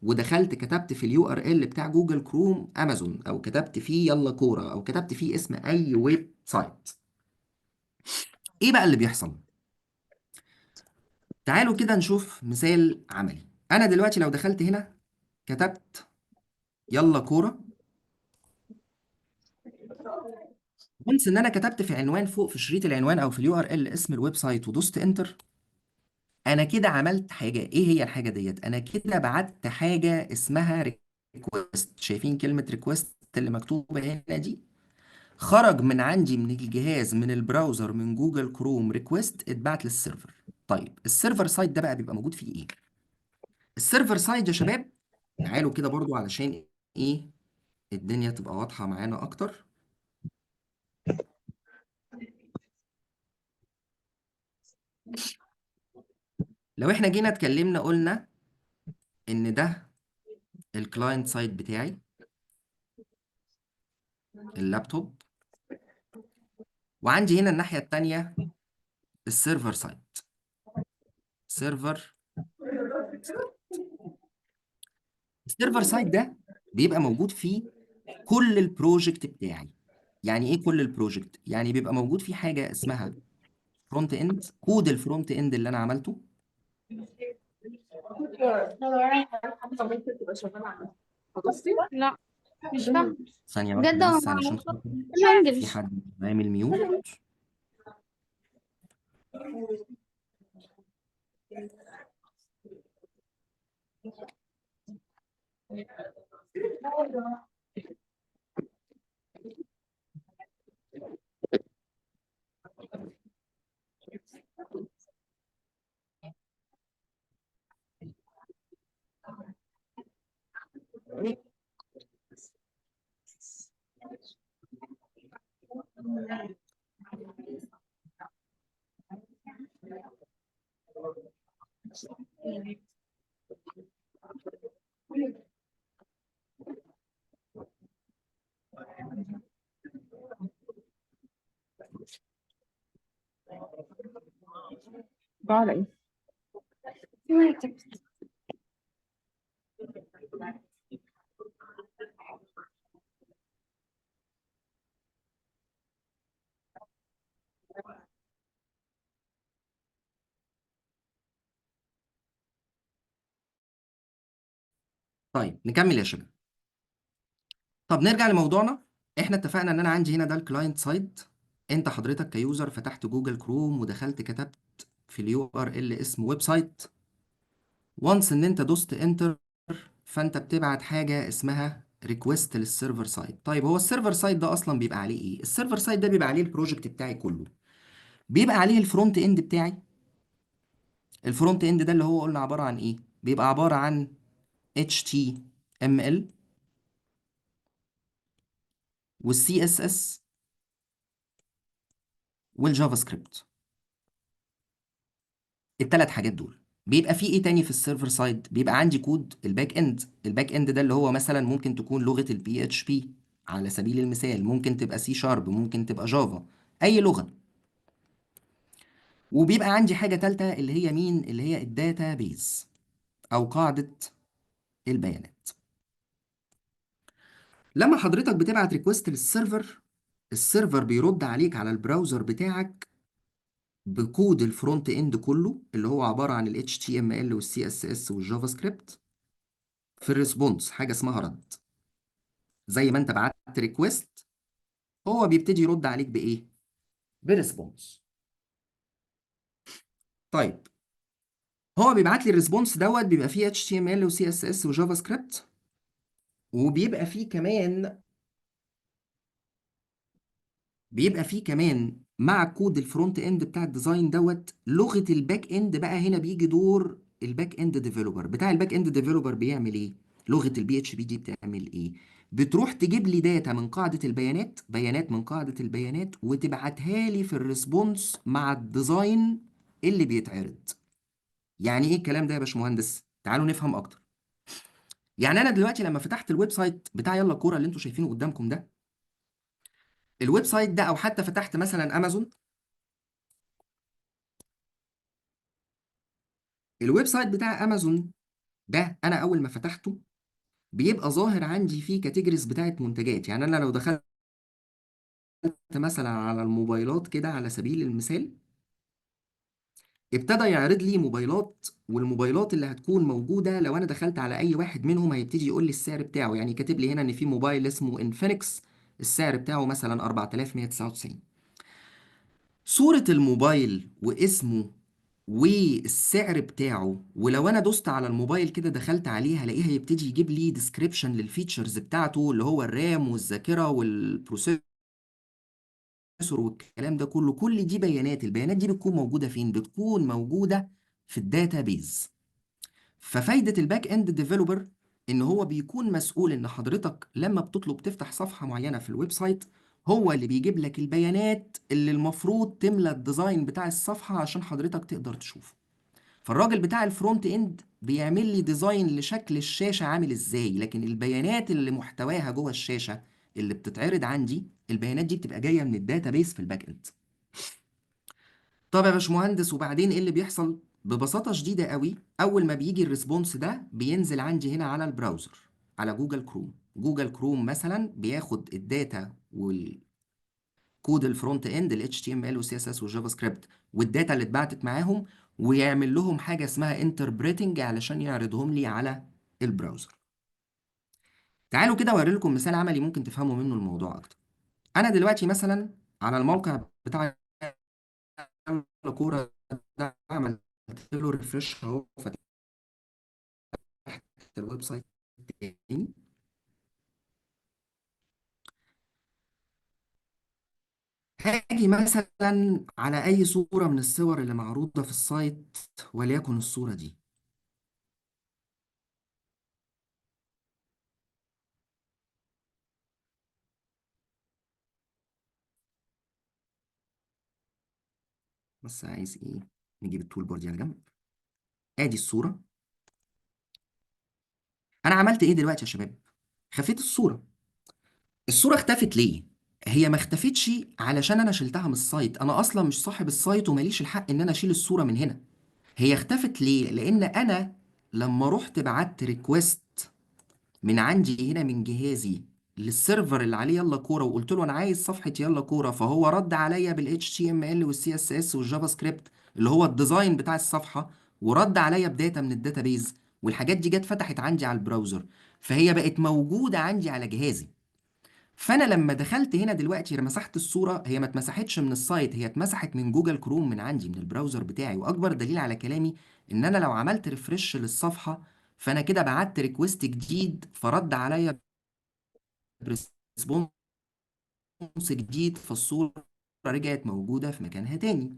ودخلت كتبت في ال URL بتاع Google Chrome امازون، او كتبت فيه يلا كورة، او كتبت فيه اسم اي website. ايه بقى اللي بيحصل؟ تعالوا كده نشوف مثال عملي. انا دلوقتي لو دخلت هنا كتبت يلا كورة، once ان انا كتبت في عنوان فوق في شريط العنوان او في ال URL اسم ال website ودوست enter، انا كده عملت حاجة. ايه هي الحاجة ديت؟ انا كده بعت حاجة اسمها request. شايفين كلمة request اللي مكتوبة هنا دي؟ خرج من عندي من الجهاز من ال browser من Google Chrome request اتبعت لل server. طيب ال server side ده بقى بيبقى موجود فيه ايه؟ ال server side يا شباب تعالوا كده برضو علشان ايه الدنيا تبقى واضحة معانا اكتر. لو احنا جينا اتكلمنا قلنا ان ده ال client side بتاعي اللابتوب، وعندي هنا الناحية التانية ال server side. server side، ال server side ده بيبقى موجود فيه كل ال project بتاعي. يعني ايه كل ال project؟ يعني بيبقى موجود فيه حاجة اسمها front end، code ال front end اللي انا عملته. لا مش فاهمة ثانية بجد واحدة انا بس علشان ما خاطر في English. حد عامل mute. على ايه؟ طيب نكمل يا شباب. طب نرجع لموضوعنا. احنا اتفقنا ان انا عندي هنا ده ال client side. انت حضرتك ك user فتحت Google Chrome ودخلت كتبت في ال URL اسم website. once ان انت دوست enter، فانت بتبعت حاجة اسمها request لل server side. طيب هو ال server side ده اصلا بيبقى عليه ايه؟ ال server side ده بيبقى عليه ال project بتاعي كله، بيبقى عليه ال front end بتاعي. ال front end ده اللي هو قلنا عبارة عن ايه؟ بيبقى عبارة عن HTML وال CSS وال JavaScript. الثلاث حاجات دول. بيبقى فيه ايه تاني في ال server side؟ بيبقى عندي code ال back end. ال back end ده اللي هو مثلا ممكن تكون لغة ال PHP على سبيل المثال، ممكن تبقى C sharp، ممكن تبقى Java، اي لغة. وبيبقى عندي حاجة تالتة اللي هي مين؟ اللي هي ال database او قاعدة البيانات. لما حضرتك بتبعت request لل server، ال server بيرد عليك على ال browser بتاعك ب code ال front end كله اللي هو عبارة عن ال HTML وال CSS وال JavaScript في ال response، حاجة اسمها رد. زي ما انت بعت request هو بيبتدي يرد عليك بايه؟ ب response. طيب هو بيبعت لي ال response دوت بيبقى فيه HTML و CSS و JavaScript، وبيبقى فيه كمان بيبقى فيه كمان مع code ال front end بتاع ال design دوت لغة ال back end. بقى هنا بيجي دور ال back end developer. بتاع ال back end developer بيعمل ايه؟ لغة ال PHP دي بتعمل ايه؟ بتروح تجيب لي data من قاعدة البيانات، بيانات من قاعدة البيانات، وتبعتها لي في ال response مع ال design اللي بيتعرض. يعني ايه الكلام ده يا باشمهندس؟ تعالوا نفهم اكتر. يعني انا دلوقتي لما فتحت ال website بتاع يلا كورة اللي انتوا شايفينه قدامكم ده، ال website ده، او حتى فتحت مثلا امازون، ال website بتاع امازون ده انا اول ما فتحته بيبقى ظاهر عندي فيه categories بتاعت منتجات. يعني انا لو دخلت مثلا على الموبايلات كده على سبيل المثال، ابتدى يعرض لي موبايلات، والموبايلات اللي هتكون موجودة لو انا دخلت على اي واحد منهم هيبتدي يقول لي السعر بتاعه. يعني كاتب لي هنا ان في موبايل اسمه انفينكس السعر بتاعه مثلا 4199. صورة الموبايل واسمه والسعر بتاعه، ولو انا دوست على الموبايل كده دخلت عليه هلاقيه هيبتدي يجيب لي description لل features بتاعته اللي هو ال RAM والذاكرة وال processor والكلام ده كله. كل دي بيانات. البيانات دي بتكون موجودة فين؟ بتكون موجودة في ال database. ففايدة ال back end developer ان هو بيكون مسؤول ان حضرتك لما بتطلب تفتح صفحة معينة في ال website هو اللي بيجيب لك البيانات اللي المفروض تملى ال design بتاع الصفحة عشان حضرتك تقدر تشوفه. فالراجل بتاع ال front end بيعمل لي design لشكل الشاشة عامل ازاي، لكن البيانات اللي محتواها جوه الشاشة اللي بتتعرض عندي، البيانات دي بتبقى جاية من ال database في ال back end. طب يا باشمهندس وبعدين ايه اللي بيحصل؟ ببساطة شديدة قوي، اول ما بيجي ال response ده بينزل عندي هنا على ال browser على Google Chrome. Google Chrome مثلا بياخد ال data وال code ال front end ال HTML وال CSS وال JavaScript وال data اللي اتبعتت معاهم، ويعمل لهم حاجة اسمها interpreting علشان يعرضهم لي على ال browser. تعالوا كده اوري لكم مثال عملي ممكن تفهموا منه الموضوع اكتر. انا دلوقتي مثلا على الموقع بتاع كورة ده عملت له refresh اهو، فتحت ال website تاني. هاجي مثلا على اي صورة من الصور اللي معروضة في ال site، وليكن الصورة دي. بس عايز ايه؟ نجيب ال toolbar دي على جنب. ادي الصورة. انا عملت ايه دلوقتي يا شباب؟ خفيت الصورة. الصورة اختفت ليه؟ هي ما اختفتش علشان انا شلتها من ال site. انا اصلا مش صاحب ال site وماليش الحق ان انا اشيل الصورة من هنا. هي اختفت ليه؟ لان انا لما رحت بعت request من عندي هنا من جهازي لل server اللي عليه يلا كوره، وقلت له انا عايز صفحة يلا كوره، فهو رد عليا بال HTML وال CSS وال JavaScript اللي هو ال design بتاع الصفحه، ورد عليا ب data من ال database، والحاجات دي جت فتحت عندي على ال browser، فهي بقت موجودة عندي على جهازي. فانا لما دخلت هنا دلوقتي مسحت الصوره، هي ما اتمسحتش من ال site، هي اتمسحت من Google Chrome من عندي من ال browser بتاعي. واكبر دليل على كلامي ان انا لو عملت refresh للصفحه، فانا كده بعت request جديد، فرد عليا ب response جديد، فالصورة رجعت موجودة في مكانها تاني.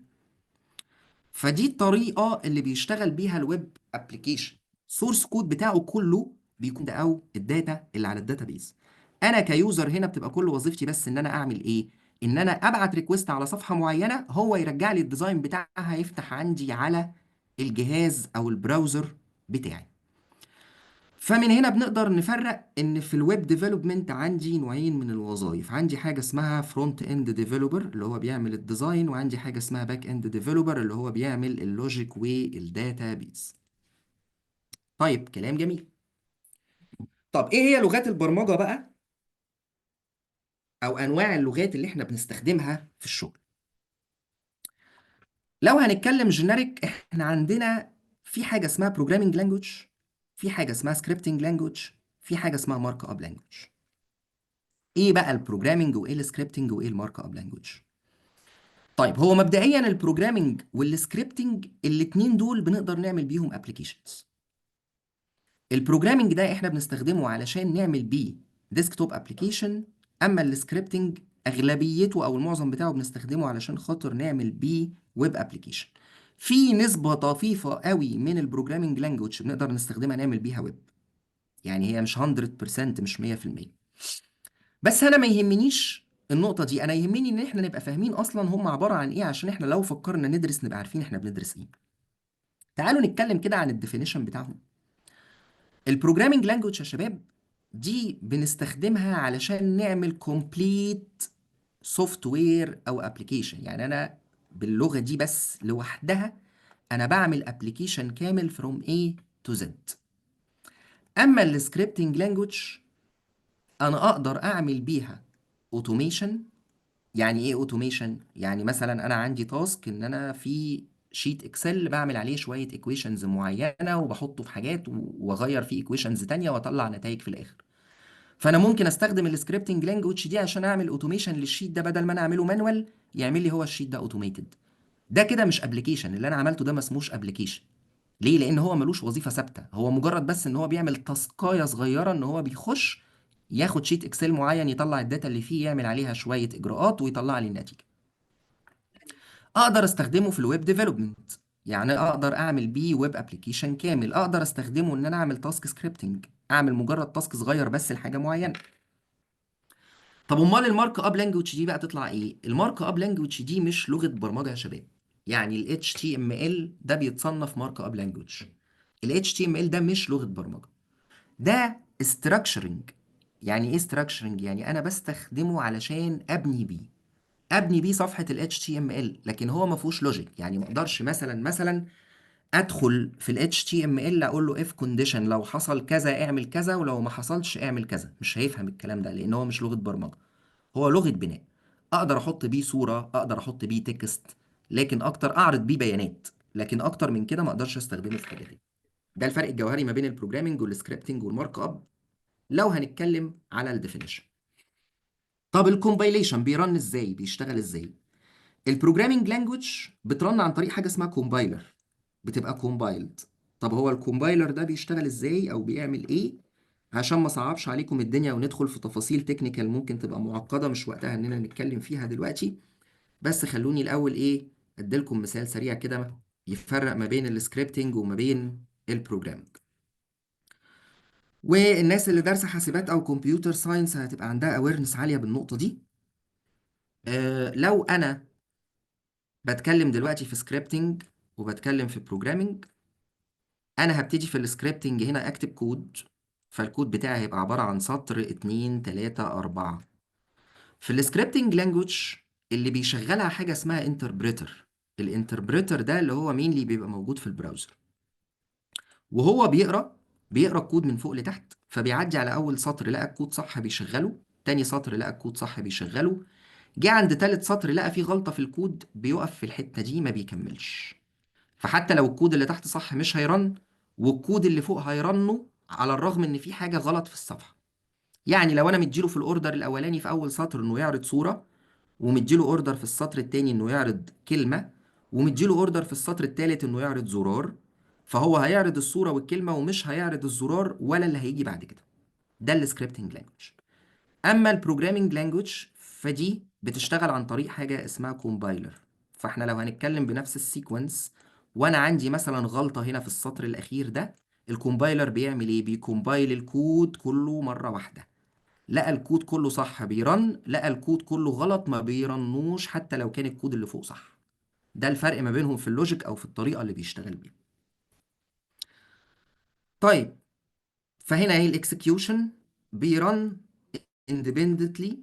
فدي الطريقة اللي بيشتغل بيها ال web application. source code بتاعه كله بيكون ده او ال data اللي على ال database. انا ك user هنا بتبقى كل وظيفتي بس ان انا اعمل ايه؟ ان انا ابعت request على صفحة معينه، هو يرجع لي ال design بتاعها، يفتح عندي على الجهاز او ال browser بتاعي. فمن هنا بنقدر نفرق ان في ال web development عندي نوعين من الوظائف. عندي حاجة اسمها front end developer اللي هو بيعمل ال design، وعندي حاجة اسمها back end developer اللي هو بيعمل ال logic وال database. طيب، كلام جميل. طب ايه هي لغات البرمجة بقى، او انواع اللغات اللي احنا بنستخدمها في الشغل؟ لو هنتكلم generic، احنا عندنا في حاجة اسمها programming language، في حاجة اسمها scripting language، في حاجة اسمها markup language. ايه بقى ال programming وايه ال scripting وايه ال markup language؟ طيب، هو مبدئيا ال programming وال scripting الاتنين دول بنقدر نعمل بيهم applications. ال programming ده احنا بنستخدمه علشان نعمل بيه desktop application، اما ال scripting اغلبيته او المعظم بتاعه بنستخدمه علشان خاطر نعمل بيه web application. في نسبة طفيفة قوي من ال programming language بنقدر نستخدمها نعمل بيها ويب، يعني هي مش 100%، مش 100%. بس انا ما يهمنيش النقطة دي، انا يهمني ان احنا نبقى فاهمين اصلا هم عبارة عن ايه، عشان احنا لو فكرنا ندرس نبقى عارفين احنا بندرس ايه. تعالوا نتكلم كده عن ال definition بتاعهم. ال programming language يا شباب دي بنستخدمها علشان نعمل complete software او application. يعني انا باللغة دي بس لوحدها انا بعمل application كامل from A to Z. اما ال scripting language انا اقدر اعمل بيها automation. يعني ايه automation؟ يعني مثلا انا عندي task ان انا في sheet Excel بعمل عليه شوية equations معينه، وبحطه في حاجات واغير فيه equations تانية واطلع نتائج في الاخر. فانا ممكن استخدم ال scripting language دي عشان اعمل automation لل sheet ده، بدل ما انا اعمله manual يعمل لي هو ال sheet ده automated. ده كده مش application، اللي انا عملته ده ما اسموش application. ليه؟ لان هو ملوش وظيفة ثابته، هو مجرد بس ان هو بيعمل task ايه صغيره، ان هو بيخش ياخد sheet Excel معين، يطلع ال data اللي فيه، يعمل عليها شوية اجراءات ويطلع لي النتيجه. اقدر استخدمه في ال web development، يعني اقدر اعمل بيه web application كامل. اقدر استخدمه ان انا اعمل task scripting، اعمل مجرد task صغير بس لحاجة معينه. طب امال ال markup language دي بقى تطلع ايه؟ ال markup language دي مش لغة برمجة يا شباب. يعني ال HTML ده بيتصنف markup language. ال HTML ده مش لغة برمجه، ده structuring. يعني ايه structuring؟ يعني انا بستخدمه علشان ابني بيه صفحة ال HTML، لكن هو ما فيهوش logic. يعني ما اقدرش مثلا ادخل في ال HTML اقول له if condition، لو حصل كذا اعمل كذا ولو ما حصلش اعمل كذا. مش هيفهم الكلام ده لان هو مش لغة برمجه، هو لغة بناء. اقدر احط بيه صوره، اقدر احط بيه text، لكن اكتر اعرض بيه بيانات، لكن اكتر من كده ما اقدرش استخدمه في حاجة تانية. ده الفرق الجوهري ما بين ال programming وال scripting وال markup لو هنتكلم على ال definition. طب ال compilation بي run ازاي؟ بيشتغل ازاي؟ ال programming language بت run عن طريق حاجة اسمها compiler، بتبقى compiled. طب هو ال compiler ده بيشتغل ازاي او بيعمل ايه؟ عشان ما صعبش عليكم الدنيا وندخل في تفاصيل technical ممكن تبقى معقده، مش وقتها اننا نتكلم فيها دلوقتي، بس خلوني الاول ايه اديلكم مثال سريع كده يفرق ما بين ال scripting وما بين ال programming. والناس اللي دارسه حاسبات او computer science هتبقى عندها awareness عالية بالنقطة دي. لو انا بتكلم دلوقتي في scripting وبتكلم في programming، انا هبتدي في ال scripting هنا اكتب code، فال code بتاعي هيبقى عبارة عن سطر، اتنين، تلاتة، أربعة. في ال scripting language اللي بيشغلها حاجة اسمها interpreter. ال interpreter ده بيشتغل ال interpreter ده اللي هو مين اللي بيبقى موجود في ال browser، وهو بيقرا الكود من فوق لتحت، فبيعدي على اول سطر لقى الكود صح بيشغله، تاني سطر لقى الكود صح بيشغله، جه عند تالت سطر لقى فيه غلطة في الكود بيقف في الحتة دي ما بيكملش. فحتى لو الكود اللي تحت صح مش هي run، والكود اللي فوق هي run ه على الرغم ان في حاجة غلط في الصفحة. يعني لو انا مديله في ال order الاولاني في اول سطر انه يعرض صورة، ومديله order في السطر التاني انه يعرض كلمة، ومديله order في السطر التالت انه يعرض زرار، فهو هيعرض الصورة والكلمة ومش هيعرض الزرار ولا اللي هيجي بعد كده. ده ال scripting language. اما ال programming language فدي بتشتغل عن طريق حاجة اسمها compiler. فاحنا لو هنتكلم بنفس ال sequence، وانا عندي مثلا غلطة هنا في السطر الاخير ده، ال compiler بيعمل ايه؟ بي compile الكود كله مرة واحدة. لقى الكود كله صح بي run، لقى الكود كله غلط ما بي run وش حتى لو كان الكود اللي فوق صح. ده الفرق ما بينهم في ال logic او في الطريقة اللي بيشتغل بيها. طيب، فهنا ايه؟ ال execution بي run independently،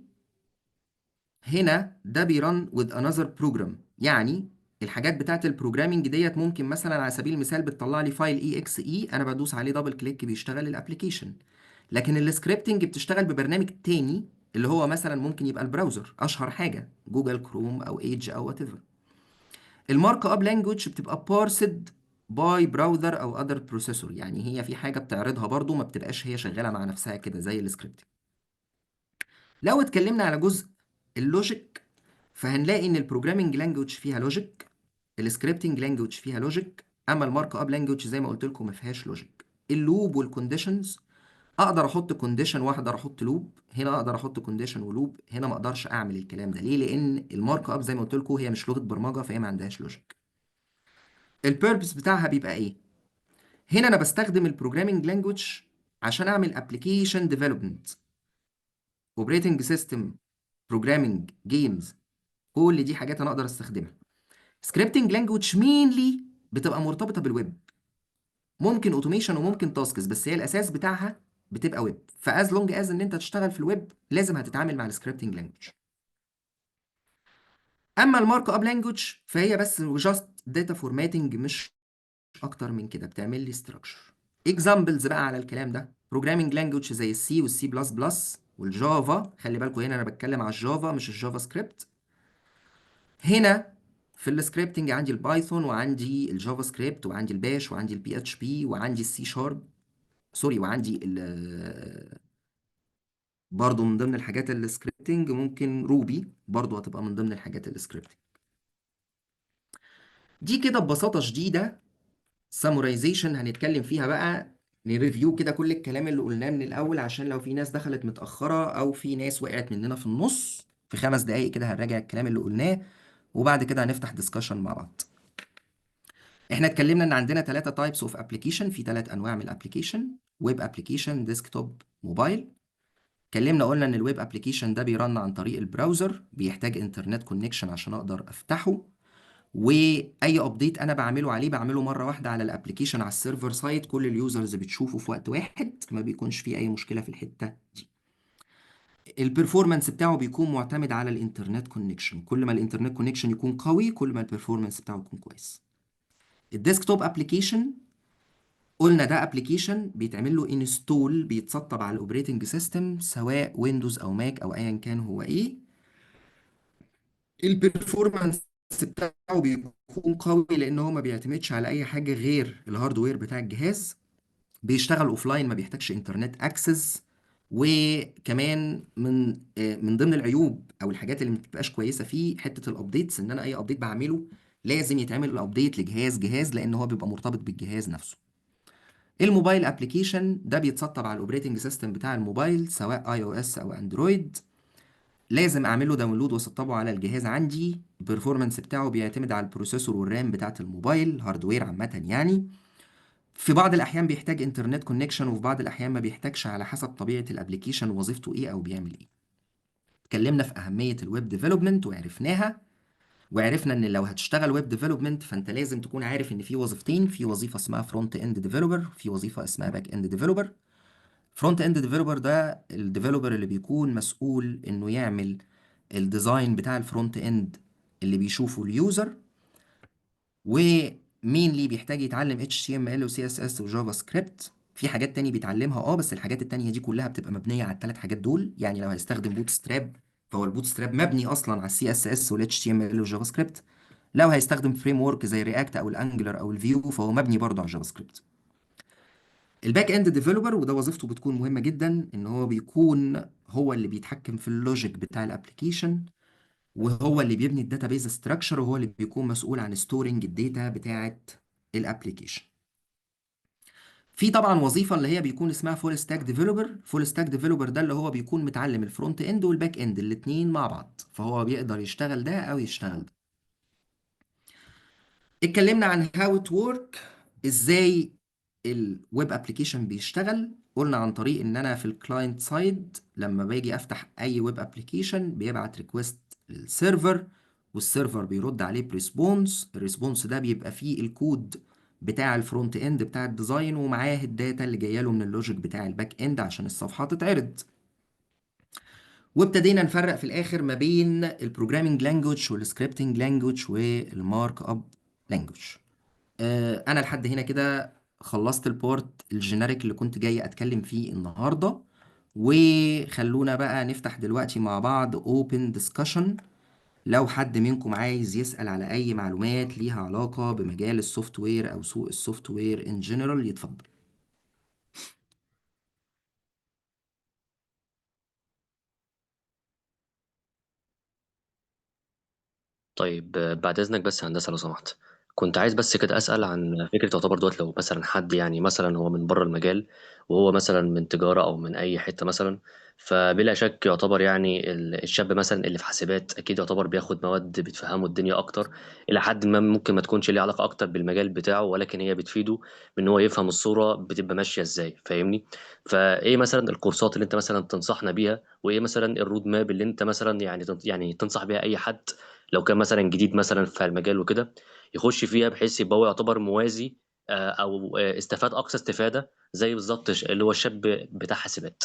هنا ده بي run with another program. يعني الحاجات بتاعت ال programming ديت ممكن مثلا على سبيل المثال بتطلع لي file EXE، انا بدوس عليه double click بيشتغل ال application. لكن ال scripting بتشتغل ببرنامج تاني اللي هو مثلا ممكن يبقى ال browser، اشهر حاجه Google Chrome او Edge او whatever. ال markup language بتبقى parsed by browser او other processor، يعني هي في حاجه بتعرضها برضو، ما بتبقاش هي شغاله مع نفسها كده زي السكريبت. لو اتكلمنا على جزء ال logic فهنلاقي ان ال programming language فيها logic، ال scripting language فيها logic، اما ال markup language زي ما قلت لكم ما فيهاش logic. ال loop وال conditions، اقدر احط condition واقدر احط loop، هنا اقدر احط condition و loop، هنا ما اقدرش اعمل الكلام ده. ليه؟ لان ال markup زي ما قلت لكم هي مش لغه برمجه، فهي ما عندهاش logic. ال purpose بتاعها بيبقى ايه؟ هنا انا بستخدم ال programming language عشان اعمل application development، operating system، programming، games، كل دي حاجات انا اقدر استخدمها. scripting language mainly بتبقى مرتبطه بالويب، ممكن automation وممكن tasks، بس هي الاساس بتاعها بتبقى web. ف as long as ان انت تشتغل في الويب لازم هتتعامل مع ال scripting language. اما ال markup language فهي بس just data formatting، مش اكتر من كده، بتعمل لي structure. examples بقى على الكلام ده: programming language زي ال C وال C plus plus وال Java. خلي بالكم هنا انا بتكلم على ال Java مش ال JavaScript. هنا في ال scripting عندي ال Python وعندي ال JavaScript وعندي ال Bash وعندي ال PHP وعندي ال C sharp، sorry، وعندي ال برضو من ضمن الحاجات ال scripting ممكن Ruby برضو هتبقى من ضمن الحاجات ال scripting. دي كده ببساطة شديدة summarization هنتكلم فيها بقى، ن review كده كل الكلام اللي قلناه من الأول، عشان لو في ناس دخلت متأخرة أو في ناس وقعت مننا في النص. في 5 دقايق كده هنراجع الكلام اللي قلناه، وبعد كده هنفتح discussion مع بعض. احنا اتكلمنا ان عندنا ثلاثة types of application، في ثلاث انواع من ال application: web application، desktop، mobile. اتكلمنا قلنا ان ال web application ده بي run عن طريق ال browser، بيحتاج internet connection عشان اقدر افتحه، واي update انا بعمله عليه بعمله مره واحده على ال application على ال server side، كل ال users بتشوفه في وقت واحد، ما بيكونش فيه اي مشكله في الحته دي. ال performance بتاعه بيكون معتمد على ال internet connection، كل ما ال internet connection يكون قوي كل ما ال performance بتاعه يكون كويس. ال desktop application قلنا ده application بيتعمل له install، بيتسطب على ال operating system سواء Windows او Mac او ايا كان هو ايه. ال performance بتاعه بيكون قوي لان هو ما بيعتمدش على اي حاجه غير ال hardware بتاع الجهاز، بيشتغل offline، ما بيحتاجش internet access. وكمان من ضمن العيوب او الحاجات اللي ما بتبقاش كويسه فيه حته ال updates، ان انا اي update بعمله لازم يتعمل ال update لجهاز جهاز لان هو بيبقى مرتبط بالجهاز نفسه. ال mobile application ده بيتسطب على ال operating system بتاع الموبايل سواء iOS او Android، لازم اعمله download واسطبه على الجهاز عندي. ال performance بتاعه بيعتمد على ال processor وال RAM بتاعت الموبايل، hardware عامه يعني. في بعض الاحيان بيحتاج internet connection وفي بعض الاحيان ما بيحتاجش، على حسب طبيعه ال application وظيفته ايه او بيعمل ايه. اتكلمنا في اهميه ال web development وعرفناها، وعرفنا ان لو هتشتغل web development فانت لازم تكون عارف ان في وظيفتين: في وظيفه اسمها front end developer، في وظيفه اسمها back end developer. front end developer ده ال developer اللي بيكون مسؤول انه يعمل ال design بتاع ال front end اللي بيشوفه ال user. و mainly بيحتاج يتعلم HTML و CSS و JavaScript. في حاجات تاني بيتعلمها بس الحاجات التانية دي كلها بتبقى مبنية على الثلاث حاجات دول. يعني لو هيستخدم Bootstrap فهو ال Bootstrap مبني اصلا على ال CSS وال HTML وال JavaScript. لو هيستخدم framework زي React او ال Angular او ال Vue فهو مبني برضه على ال JavaScript. ال back end developer، وده وظيفته بتكون مهمة جدا، ان هو بيكون هو اللي بيتحكم في ال logic بتاع ال application، وهو اللي بيبني ال database structure، وهو اللي بيكون مسؤول عن storing ال data بتاعه ال application. في طبعا وظيفة اللي هي بيكون اسمها full stack developer. full stack developer ده اللي هو بيكون متعلم ال front end وال back end الاثنين مع بعض، فهو بيقدر يشتغل ده او يشتغل ده. اتكلمنا عن how it work، ازاي ال web application بيشتغل. قلنا عن طريق ان انا في ال client side لما باجي افتح اي web application بيبعت request لل server، وال server بيرد عليه ب response. ال response ده بيبقى فيه الكود بتاع ال front end بتاع ال design، ومعاه ال data اللي جاية له من ال logic بتاع ال back end عشان الصفحة تتعرض. وابتدينا نفرق في الاخر ما بين ال programming language وال scripting language وال markup language. انا لحد هنا كده خلصت ال part ال generic اللي كنت جاي اتكلم فيه النهارده، وخلونا بقى نفتح دلوقتي مع بعض open discussion. لو حد منكم عايز يسأل على اي معلومات ليها علاقة بمجال ال software او سوق ال software in general يتفضل. طيب بعد إذنك بس يا هندسة لو سمحت، كنت عايز بس كده أسأل عن فكرة تعتبر دوت. لو مثلا حد يعني مثلا هو من بره المجال، وهو مثلا من تجارة أو من أي حتة مثلا، فبلا شك يعتبر يعني الشاب مثلا اللي في حاسبات أكيد يعتبر بياخد مواد بتفهمه الدنيا أكتر إلى حد ما، ممكن ما تكونش ليه علاقة أكتر بالمجال بتاعه، ولكن هي بتفيده بإن هو يفهم الصورة بتبقى ماشية إزاي، فاهمني؟ فإيه مثلا الكورسات اللي أنت مثلا تنصحنا بيها، وإيه مثلا ال road map اللي أنت مثلا يعني تنصح بيها أي حد لو كان مثلا جديد مثلا في المجال وكده يخش فيها، بحيث يبقى هو يعتبر موازي او استفاد اقصى استفاده زي بالظبط اللي هو الشاب بتاع حاسبات.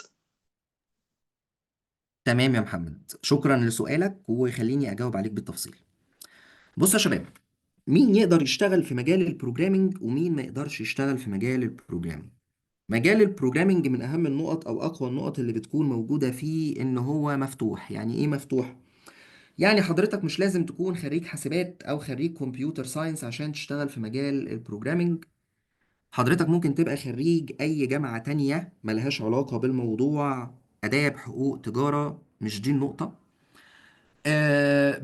تمام يا محمد، شكرا لسؤالك وخليني اجاوب عليك بالتفصيل. بص يا شباب، مين يقدر يشتغل في مجال ال programming ومين ما يقدرش يشتغل في مجال ال programming؟ مجال ال programming من اهم النقط او اقوى النقط اللي بتكون موجودة فيه ان هو مفتوح. يعني ايه مفتوح؟ يعني حضرتك مش لازم تكون خريج حاسبات او خريج computer science عشان تشتغل في مجال ال programming. حضرتك ممكن تبقى خريج اي جامعة تانية ملهاش علاقة بالموضوع، اداب، حقوق، تجارة، مش دي النقطة.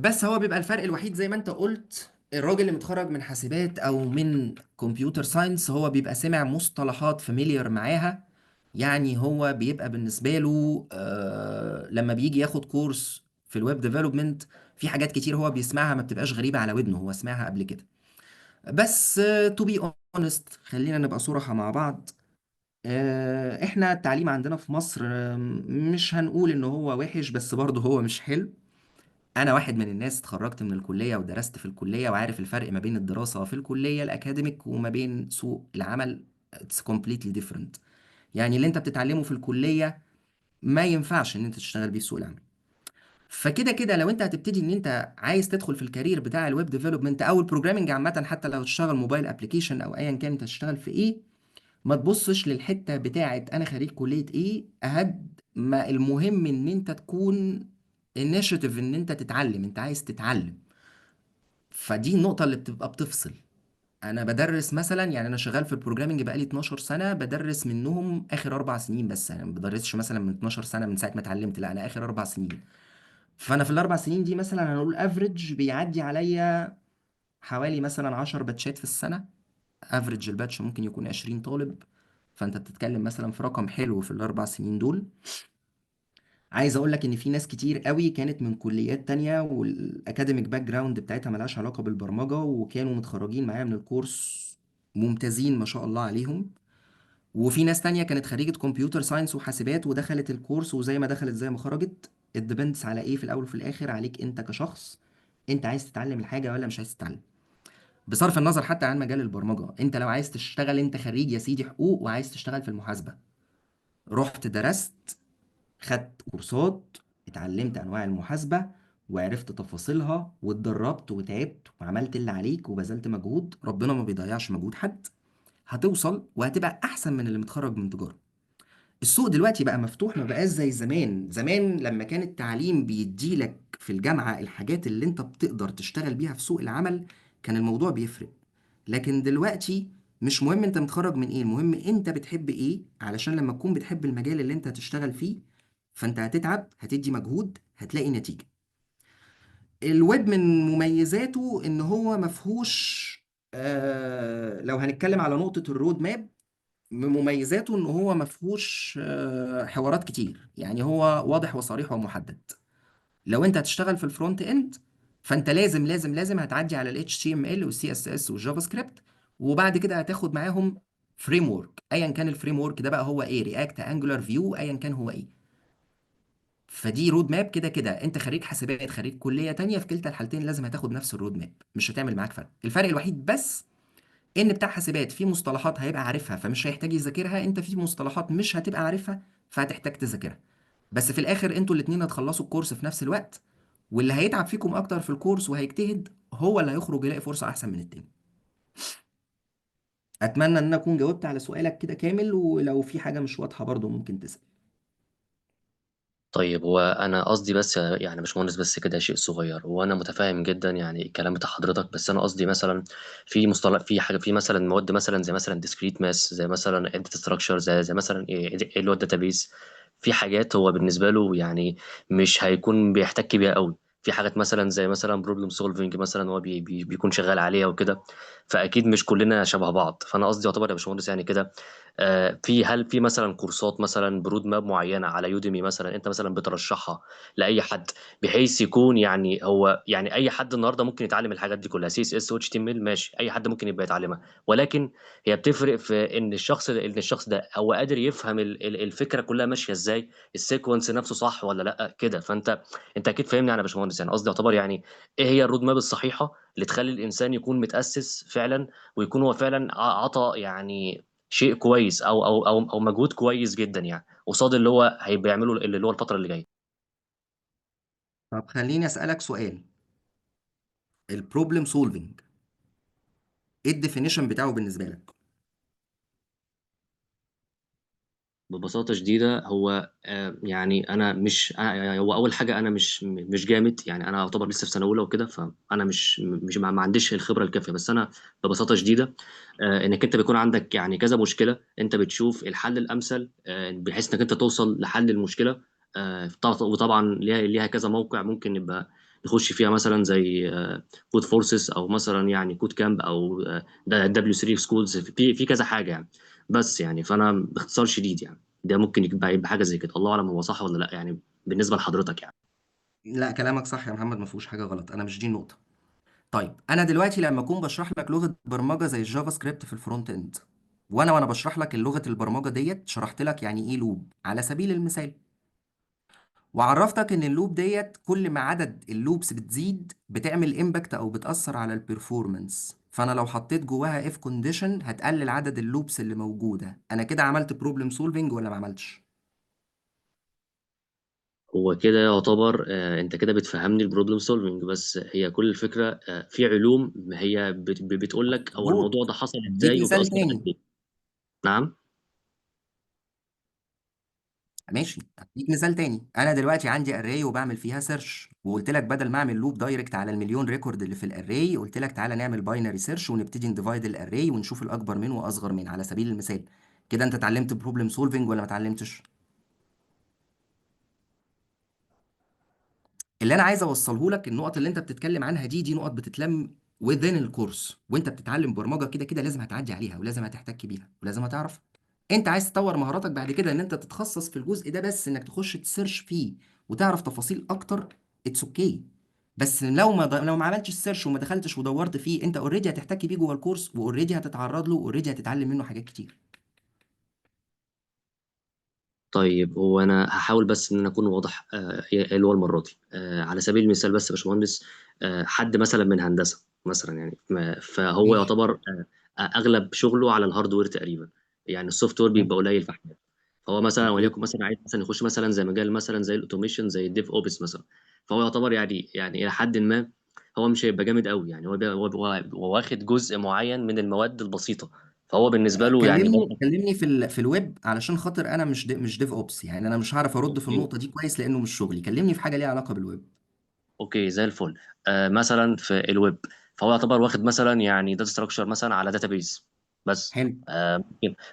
بس هو بيبقى الفرق الوحيد زي ما انت قلت، الراجل اللي متخرج من حاسبات او من computer science هو بيبقى سمع مصطلحات familiar معاها. يعني هو بيبقى بالنسبة له لما بيجي ياخد course في ال web development في حاجات كتير هو بيسمعها ما بتبقاش غريبة على ودنه، هو سمعها قبل كده. بس to be honest، خلينا نبقى صراحة مع بعض، احنا التعليم عندنا في مصر مش هنقول ان هو وحش، بس برضه هو مش حلو. انا واحد من الناس اتخرجت من الكلية ودرست في الكلية، وعارف الفرق ما بين الدراسة في الكلية ال academic وما بين سوق العمل. It's completely different. يعني اللي انت بتتعلمه في الكلية ما ينفعش ان انت تشتغل بيه في سوق العمل. فكده كده لو انت هتبتدي ان انت عايز تدخل في ال career بتاع ال web development او ال programming عامة، حتى لو تشتغل mobile application او ايا كان انت تشتغل في ايه، ما تبصش للحتة بتاعت انا خريج كلية ايه. اهد ما المهم ان انت تكون initiative ان انت تتعلم، انت عايز تتعلم. فدي النقطة اللي بتبقى بتفصل. انا بدرس مثلا، يعني انا شغال في ال programming بقالي 12 سنة، بدرس منهم اخر 4 سنين بس. انا ما بدرسش مثلا من 12 سنة من ساعة ما اتعلمت، لا انا اخر 4 سنين. فانا في ال 4 سنين دي مثلا هنقول average بيعدي عليا حوالي مثلا 10 batch ات في السنة. average ال batch ممكن يكون 20 طالب، فانت بتتكلم مثلا في رقم حلو في ال 4 سنين دول. عايز اقول لك ان في ناس كتير قوي كانت من كليات تانية وال academic background بتاعتها ملهاش علاقة بالبرمجة، وكانوا متخرجين معايا من ال course ممتازين ما شاء الله عليهم. وفي ناس تانية كانت خريجة computer science وحاسبات ودخلت ال course وزي ما دخلت زي ما خرجت. It depends على ايه في الاول وفي الاخر عليك انت كشخص، انت عايز تتعلم الحاجة ولا مش عايز تتعلم، بصرف النظر حتى عن مجال البرمجة. انت لو عايز تشتغل، انت خريج يا سيدي حقوق وعايز تشتغل في المحاسبة، رحت درست، خدت كورسات، اتعلمت انواع المحاسبة، وعرفت تفاصيلها واتدربت وتعبت وعملت اللي عليك وبذلت مجهود، ربنا ما بيضيعش مجهود حد، هتوصل وهتبقى احسن من اللي متخرج من تجارة. السوق دلوقتي بقى مفتوح، ما بقاش زي زمان. زمان لما كان التعليم بيديلك في الجامعة الحاجات اللي انت بتقدر تشتغل بيها في سوق العمل، كان الموضوع بيفرق. لكن دلوقتي مش مهم انت متخرج من ايه، المهم انت بتحب ايه، علشان لما تكون بتحب المجال اللي انت هتشتغل فيه فانت هتتعب، هتدي مجهود، هتلاقي نتيجة. الويب من مميزاته ان هو مفهوش، لو هنتكلم على نقطة ال road map، من مميزاته ان هو مفهوش حوارات كتير، يعني هو واضح وصريح ومحدد. لو انت هتشتغل في ال front end فانت لازم لازم لازم هتعدي على ال HTML وال CSS وال JavaScript، وبعد كده هتاخد معاهم framework، ايا كان ال framework ده بقى هو ايه، React، Angular، Vue، ايا كان هو ايه. فدي road map. كده كده انت خريج حاسبات خريج كلية تانية، في كلتا الحالتين لازم هتاخد نفس ال road map، مش هتعمل معاك فرق. الفرق الوحيد بس ان بتاع حاسبات في مصطلحات هيبقى عارفها فمش هيحتاج يذاكرها، انت في مصطلحات مش هتبقى عارفها فهتحتاج تذاكرها. بس في الاخر انتوا الاتنين هتخلصوا الكورس في نفس الوقت، واللي هيتعب فيكم اكتر في الكورس وهيجتهد هو اللي هيخرج يلاقي فرصة احسن من التاني. اتمنى ان انا اكون جاوبت على سؤالك كده كامل، ولو في حاجة مش واضحة برضو ممكن تسأل. طيب هو انا قصدي بس يعني باشمهندس، بس كده شيء صغير، وانا متفاهم جدا يعني الكلام بتاع حضرتك، بس انا قصدي مثلا في مصطلح، في حاجه، في مثلا مواد مثلا زي مثلا discrete math، زي مثلا data structure، زي مثلا إيه اللي هو ال database. في حاجات هو بالنسبة له يعني مش هيكون بيحتك بيها قوي. في حاجات مثلا زي مثلا problem solving مثلا هو بي بي بيكون شغال عليها وكده. فاكيد مش كلنا شبه بعض. فانا قصدي يعتبر يا باشمهندس يعني كده، في، هل في مثلا كورسات مثلا ب road map معينة على Udemy مثلا انت مثلا بترشحها لاي حد، بحيث يكون يعني هو يعني اي حد النهارده ممكن يتعلم الحاجات دي كلها، سي اس اس واتش تي ام ال، ماشي، اي حد ممكن يبقى يتعلمها، ولكن هي بتفرق في ان الشخص ده هو قادر يفهم الفكرة كلها ماشية ازاي، ال sequence نفسه صح ولا لا كده. فانت اكيد فاهمني يعني يا باشمهندس، يعني قصدي يعتبر يعني ايه هي ال road map الصحيحة اللي تخلي الانسان يكون متاسس فعلا، ويكون هو فعلا عطى يعني شيء كويس او مجهود كويس جدا يعني قصاد اللي هو هيبقى يعمله اللي هو الفترة اللي جاية. طب خليني اسألك سؤال، ال problem solving ايه ال definition بتاعه بالنسبة لك؟ ببساطة شديدة هو يعني انا مش هو اول حاجة انا مش جامد يعني، انا اعتبر لسه في سنة اولى وكده، فانا مش مش ما عنديش الخبرة الكافيه، بس انا ببساطة شديدة انك انت بيكون عندك يعني كذا مشكله، انت بتشوف الحل الامثل بحيث انك انت توصل لحل المشكلة. وطبعا ليها كذا موقع ممكن نبقى نخش فيها مثلا زي Codeforces، او مثلا يعني Code Camp، او W3 Schools، في كذا حاجة يعني. بس يعني فانا باختصار شديد يعني ده ممكن يبقى حاجة زي كده، الله اعلم هو صح ولا لا يعني بالنسبة لحضرتك يعني. لا كلامك صح يا محمد، ما فيهوش حاجة غلط، انا مش دي النقطة. طيب انا دلوقتي لما اكون بشرح لك لغة برمجة زي ال JavaScript في ال front end، وانا بشرح لك اللغة البرمجة ديت شرحت لك يعني ايه loop على سبيل المثال، وعرفتك ان ال loop ديت كل ما عدد ال loops بتزيد بتعمل impact او بتاثر على ال performance، فانا لو حطيت جواها if condition هتقلل عدد ال loops اللي موجوده. انا كده عملت problem solving ولا ما عملتش؟ هو كده يعتبر انت كده بتفهمني ال problem solving، بس هي كل الفكرة في علوم هي بتقول لك هو الموضوع مظبوط. ده حصل اديك ازاي مثال وبيأثر قد تاني. ايه. نعم. ماشي، اديك مثال تاني. انا دلوقتي عندي array وبعمل فيها search، وقلت لك بدل ما اعمل loop direct على المليون record اللي في ال array، قلت لك تعالى نعمل binary search ونبتدي ن divide ال array ونشوف الاكبر منه واصغر منه على سبيل المثال. كده انت اتعلمت problem solving ولا ما اتعلمتش؟ اللي انا عايز اوصله لك، النقط اللي انت بتتكلم عنها دي نقط بتتلم within الكورس، وانت بتتعلم برمجة كده كده لازم هتعدي عليها ولازم هتحتك بيها ولازم هتعرف. انت عايز تطور مهاراتك بعد كده ان انت تتخصص في الجزء ده، بس انك تخش ت search فيه وتعرف تفاصيل اكتر، it's okay. بس لو ما عملتش ال search وما دخلتش ودورت فيه، انت already هتحتك بيه جوه الكورس، و already هتتعرض له، و already هتتعلم منه حاجات كتير. طيب هو انا هحاول بس ان انا اكون واضح اللي هو المرة دي على سبيل المثال بس يا باشمهندس، حد مثلا من هندسة مثلا يعني فهو ماشي. يعتبر اغلب شغله على ال hardware تقريبا، يعني ال software بيبقى قليل في حاجات. فهو مثلا okay. وليكن مثلا عايز مثلا يخش مثلا زي مجال مثلا زي ال automation زي ال DevOps مثلا. فهو يعتبر يعني الى حد ما هو مش هيبقى جامد قوي يعني. هو واخد جزء معين من المواد البسيطه، فهو بالنسبة له يعني كلمني كلمني في الويب، علشان خاطر انا مش DevOps، يعني انا مش هعرف ارد في okay. النقطة دي كويس لانه مش شغلي. كلمني في حاجة ليها علاقة بالويب. okay زي الفل. مثلا في الويب، فهو يعتبر واخد مثلا يعني data structure مثلا على database بس. حلو.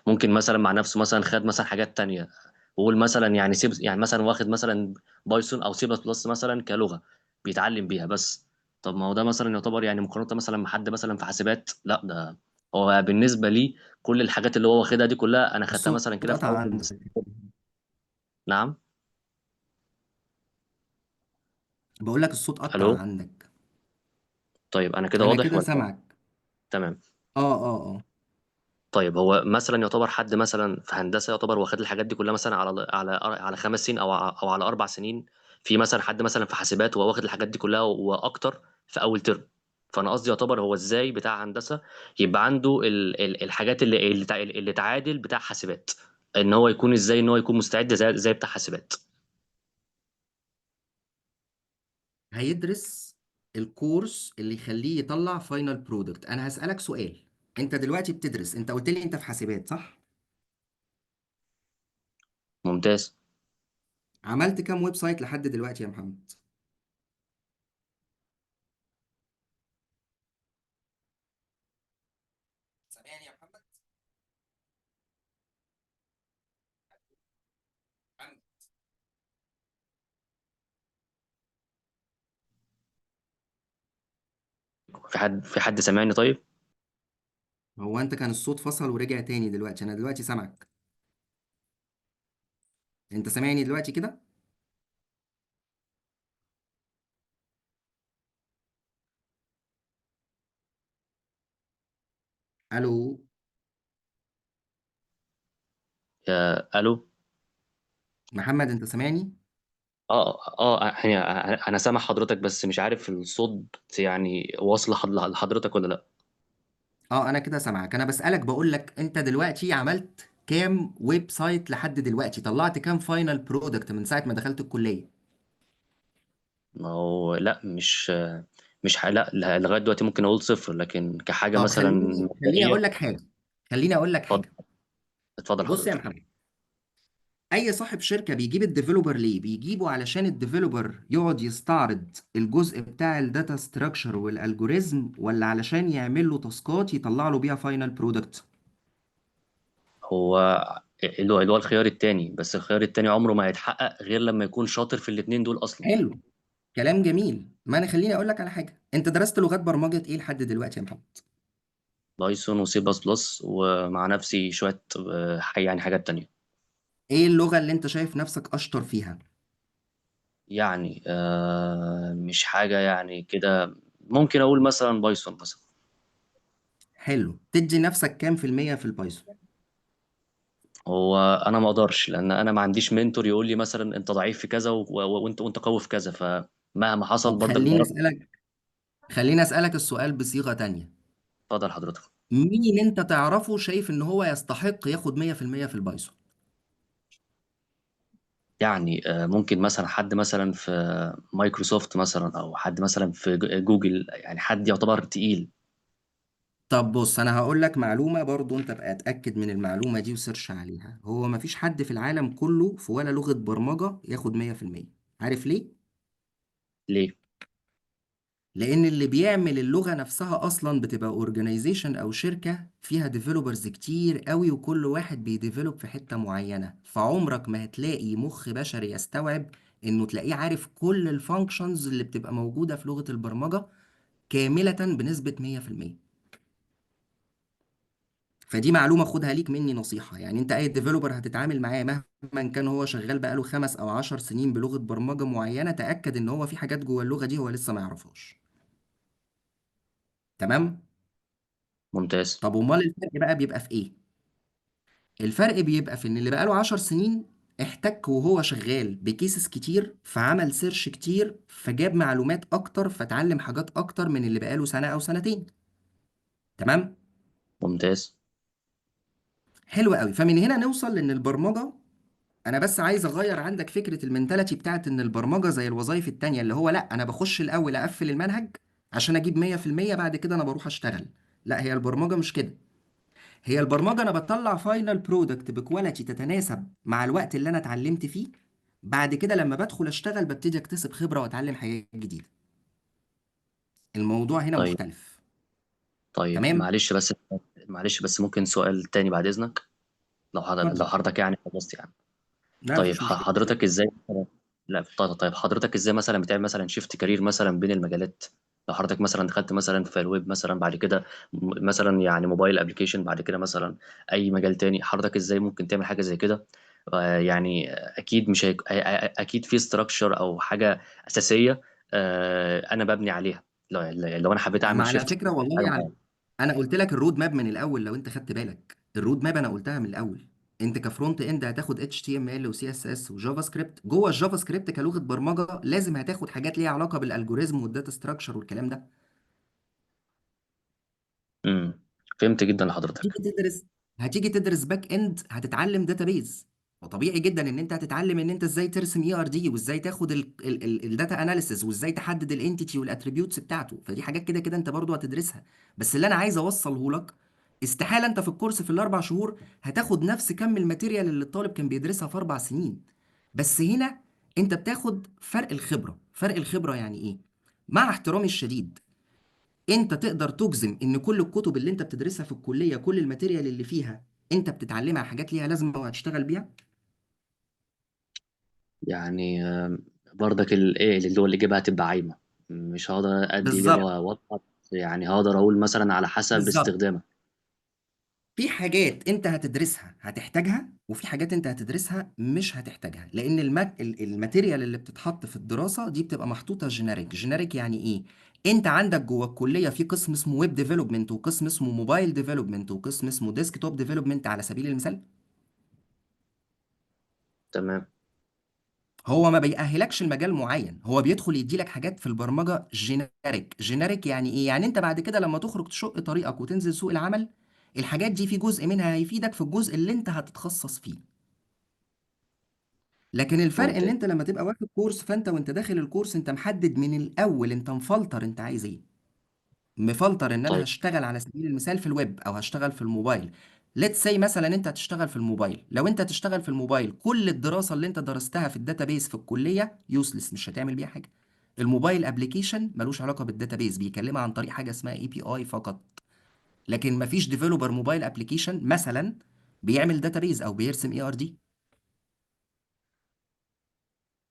ممكن مثلا مع نفسه مثلا خد مثلا حاجات تانية، وقول مثلا يعني سيب يعني مثلا واخد مثلا Python او C plus plus مثلا كلغة بيتعلم بيها بس. طب ما هو ده مثلا يعتبر يعني مقارنة مثلا مع حد مثلا في حاسبات، لا ده هو بالنسبة لي كل الحاجات اللي هو واخدها دي كلها انا خدتها الصوت مثلا كده في قطع اول. عندك. نعم. بقول لك الصوت قطع الو. عندك. طيب انا كده انا واضح كده ولا؟ سامعك. تمام. اه اه اه. طيب هو مثلا يعتبر حد مثلا في هندسة يعتبر واخد الحاجات دي كلها مثلا على 5 سنين او على 4 سنين. في مثلا حد مثلا في حاسبات هو واخد الحاجات دي كلها واكتر في اول ترم. فانا قصدي يعتبر هو ازاي بتاع هندسة يبقى عنده ال ال الحاجات اللي تعادل بتاع حاسبات، ان هو يكون ازاي ان هو يكون مستعد زي بتاع حاسبات. هيدرس ال course اللي يخليه يطلع final product. انا هسألك سؤال، انت دلوقتي بتدرس، انت قلت لي انت في حاسبات صح؟ ممتاز. عملت كام website لحد دلوقتي يا محمد؟ سامعني يا محمد؟ محمد. في حد سامعني؟ طيب. هو انت كان الصوت فصل ورجع تاني دلوقتي، انا دلوقتي سامعك. انت سامعني دلوقتي كده؟ الو. يا الو. محمد انت سامعني؟ اه يعني انا سامع حضرتك، بس مش عارف الصوت يعني واصل لحضرتك ولا لا. اه انا كده سامعك. انا بسألك، بقول لك انت دلوقتي عملت كام website لحد دلوقتي؟ طلعت كام final product من ساعة ما دخلت الكلية؟ ما هو لا، مش لا لا، لغاية دلوقتي ممكن اقول صفر، لكن كحاجة طب مثلا خليني مبدئيه. اقول لك حاجة، خليني اقول لك اتفضل. حاجة. اتفضل بص يا حضرتك. محمد، اي صاحب شركة بيجيب ال developer ليه؟ بيجيبه علشان ال developer يقعد يستعرض الجزء بتاع الداتا ستراكشر والالجوريزم، ولا علشان يعمل له task ات يطلع له بيها final product؟ هو اللي هو الخيار التاني، بس الخيار التاني عمره ما هيتحقق غير لما يكون شاطر في الاتنين دول اصلا. حلو، كلام جميل. ما انا خليني اقول لك على حاجه، انت درست لغات برمجة ايه لحد دلوقتي يا محمد؟ بايثون وسي بلس بلس، ومع نفسي شوية يعني حاجات تانية. ايه اللغة اللي انت شايف نفسك اشطر فيها؟ يعني مش حاجة يعني كده، ممكن اقول مثلا Python مثلا. حلو، تدي نفسك كام في المية في ال Python؟ هو انا ما اقدرش، لان انا ما عنديش mentor يقول لي مثلا انت ضعيف في كذا وانت قوي في كذا، فمهما حصل طب برضك خليني درجة. اسالك، خليني اسالك السؤال بصيغة تانية. اتفضل حضرتك. مين انت تعرفه شايف ان هو يستحق ياخد 100% في ال Python؟ يعني ممكن مثلا حد مثلا في مايكروسوفت مثلا، او حد مثلا في جوجل، يعني حد يعتبر تقيل. طب بص، انا هقول لك معلومة برضو، انت بقى اتأكد من المعلومة دي و search عليها. هو مفيش حد في العالم كله في ولا لغة برمجة ياخد 100%. عارف ليه؟ ليه؟ لان اللي بيعمل اللغة نفسها اصلا بتبقى organization او شركة فيها developers كتير قوي، وكل واحد بي develop في حتة معينة، فعمرك ما هتلاقي مخ بشري يستوعب انه تلاقيه عارف كل ال functions اللي بتبقى موجودة في لغة البرمجة كاملة بنسبة 100%. فدي معلومة خدها ليك مني نصيحة، يعني انت اي developer هتتعامل معاه مهما كان هو شغال بقاله 5 او 10 سنين بلغة برمجة معينة، تأكد ان هو في حاجات جوه اللغة دي هو لسه ما يعرفهاش. تمام؟ ممتاز. طب امال الفرق بقى بيبقى في ايه؟ الفرق بيبقى في ان اللي بقاله 10 سنين احتك وهو شغال ب cases كتير، فعمل search كتير، فجاب معلومات اكتر، فتعلم حاجات اكتر من اللي بقاله سنة او سنتين. تمام؟ ممتاز. حلو قوي. فمن هنا نوصل لان البرمجة انا بس عايز اغير عندك فكرة ال mentality بتاعت ان البرمجة زي الوظائف التانية، اللي هو لا انا بخش الاول اقفل المنهج عشان اجيب 100%، بعد كده انا بروح اشتغل. لا، هي البرمجة مش كده. هي البرمجة انا بطلع final product ب quality تتناسب مع الوقت اللي انا اتعلمت فيه، بعد كده لما بدخل اشتغل ببتدي اكتسب خبرة واتعلم حاجات جديدة. الموضوع هنا طيب. مختلف. طيب تمام. معلش بس ممكن سؤال تاني بعد إذنك؟ لو اتفضل. حضرتك يعني خلصت يعني. لا، طيب مفيش مشكلة. حضرتك ازاي، لا طيب حضرتك ازاي مثلا بتعمل مثلا shift career مثلا بين المجالات؟ لو حضرتك مثلا دخلت مثلا في الويب مثلا، بعد كده مثلا يعني mobile application، بعد كده مثلا اي مجال تاني، حضرتك ازاي ممكن تعمل حاجة زي كده؟ يعني اكيد مش هيك... اكيد في structure او حاجة اساسية انا ببني عليها لو انا حبيت ما اعمل على shift فكرة والله حاجة يعني معينة. انا قلت لك ال road map من الاول، لو انت خدت بالك ال road map انا قلتها من الاول. انت ك front end هتاخد HTML و CSS و JavaScript. جوه ال JavaScript كلغة برمجة لازم هتاخد حاجات ليها علاقة بال algorithm وال data structure والكلام ده. امم فهمت جدا هتيجي لحضرتك. تدرس هتيجي تدرس back end هتتعلم database. وطبيعي جدا ان انت هتتعلم ان انت ازاي ترسم ERD، وازاي تاخد ال data analysis، وازاي تحدد ال entity وال attributes بتاعته. فدي حاجات كده كده انت برضو هتدرسها. بس اللي انا عايز اوصله لك، استحالة انت في الكورس في ال 4 شهور هتاخد نفس كم ال material اللي الطالب كان بيدرسها في 4 سنين. بس هنا انت بتاخد فرق الخبرة. فرق الخبرة يعني ايه؟ مع احترامي الشديد، انت تقدر تجزم ان كل الكتب اللي انت بتدرسها في الكلية، كل ال material اللي فيها انت بتتعلمها حاجات ليها لازمة وهتشتغل بيها؟ يعني برضك الايه اللي هو الاجابة هتبقى عايمه، مش هقدر ادي بالظبط. اجابه واضحه. يعني هقدر اقول مثلا على حسب بالظبط. استخدامك. في حاجات انت هتدرسها هتحتاجها، وفي حاجات انت هتدرسها مش هتحتاجها، لان ال material اللي بتتحط في الدراسة دي بتبقى محطوطة generic. generic يعني ايه؟ انت عندك جوه الكلية في قسم اسمه web development، وقسم اسمه mobile development، وقسم اسمه desktop development على سبيل المثال. تمام. هو ما بيأهلكش المجال معين، هو بيدخل يديلك حاجات في البرمجة generic. generic يعني ايه؟ يعني انت بعد كده لما تخرج تشق طريقك وتنزل سوق العمل، الحاجات دي في جزء منها هيفيدك في الجزء اللي انت هتتخصص فيه. لكن الفرق ان ممتاز. انت لما تبقى واخد كورس، فانت وانت داخل الكورس انت محدد من الاول، انت مفلتر انت عايز ايه. مفلتر ان انا طيب. هشتغل على سبيل المثال في الويب، او هشتغل في الموبايل. let's say مثلا انت هتشتغل في الموبايل. لو انت هتشتغل في الموبايل، كل الدراسة اللي انت درستها في ال database في الكلية useless، مش هتعمل بيها حاجة. ال mobile application ملوش علاقة بال database، بيكلمها عن طريق حاجة اسمها API فقط. لكن مفيش developer mobile application مثلا بيعمل database او بيرسم ERD.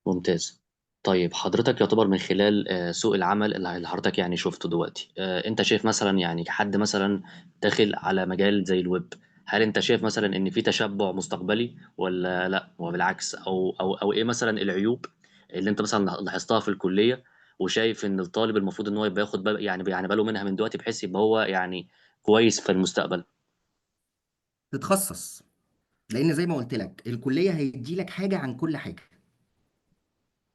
ممتاز. طيب حضرتك يعتبر من خلال سوق العمل اللي حضرتك يعني شفته دلوقتي، انت شايف مثلا يعني حد مثلا داخل على مجال زي الويب، هل انت شايف مثلا ان في تشبع مستقبلي ولا لا وبالعكس، او ايه مثلا العيوب اللي انت مثلا لاحظتها في الكلية، وشايف ان الطالب المفروض ان هو يبقى ياخد يعني باله منها من دلوقتي بحيث يبقى هو يعني كويس في المستقبل؟ تتخصص، لان زي ما قلت لك الكلية هيدي لك حاجة عن كل حاجة،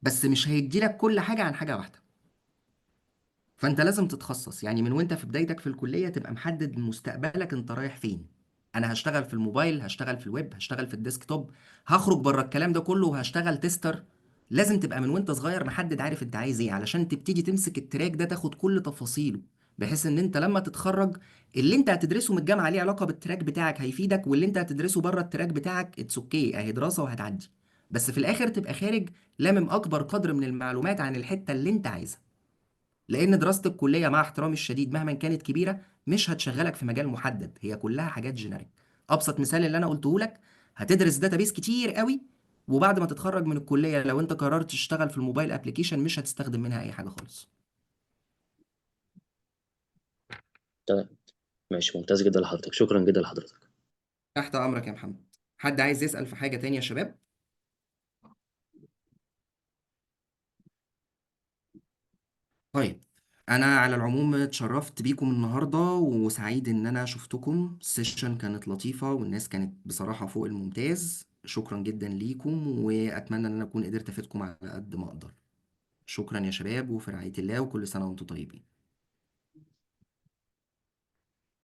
بس مش هيدي لك كل حاجة عن حاجة واحدة. فانت لازم تتخصص، يعني من وانت في بدايتك في الكلية تبقى محدد مستقبلك انت رايح فين. انا هشتغل في الموبايل، هشتغل في الويب، هشتغل في ال desktop، هخرج بره الكلام ده كله وهشتغل tester. لازم تبقى من وانت صغير محدد، عارف انت عايز ايه، علشان تبتدي تمسك ال track ده تاخد كل تفاصيله، بحيث ان انت لما تتخرج اللي انت هتدرسه من الجامعة ليه علاقة بال track بتاعك هيفيدك، واللي انت هتدرسه بره ال track بتاعك it's okay، اهي دراسة وهتعدي. بس في الاخر تبقى خارج لامم اكبر قدر من المعلومات عن الحتة اللي انت عايزها. لان دراسة الكلية مع احترامي الشديد مهما كانت كبيرة مش هتشغلك في مجال محدد، هي كلها حاجات generic. ابسط مثال اللي انا قلته لك، هتدرس database كتير قوي، وبعد ما تتخرج من الكلية لو انت قررت تشتغل في ال mobile application مش هتستخدم منها اي حاجة خالص. تمام. ماشي، ممتاز جدا لحضرتك، شكرا جدا لحضرتك. تحت امرك يا محمد. حد عايز يسال في حاجة تانية يا شباب؟ طيب، انا على العموم اتشرفت بيكم النهارده وسعيد ان انا شفتكم. ال session كانت لطيفة والناس كانت بصراحة فوق الممتاز. شكرا جدا ليكم، واتمنى ان انا اكون قدرت افيدكم على قد ما اقدر. شكرا يا شباب، وفي رعاية الله، وكل سنة وانتم طيبين.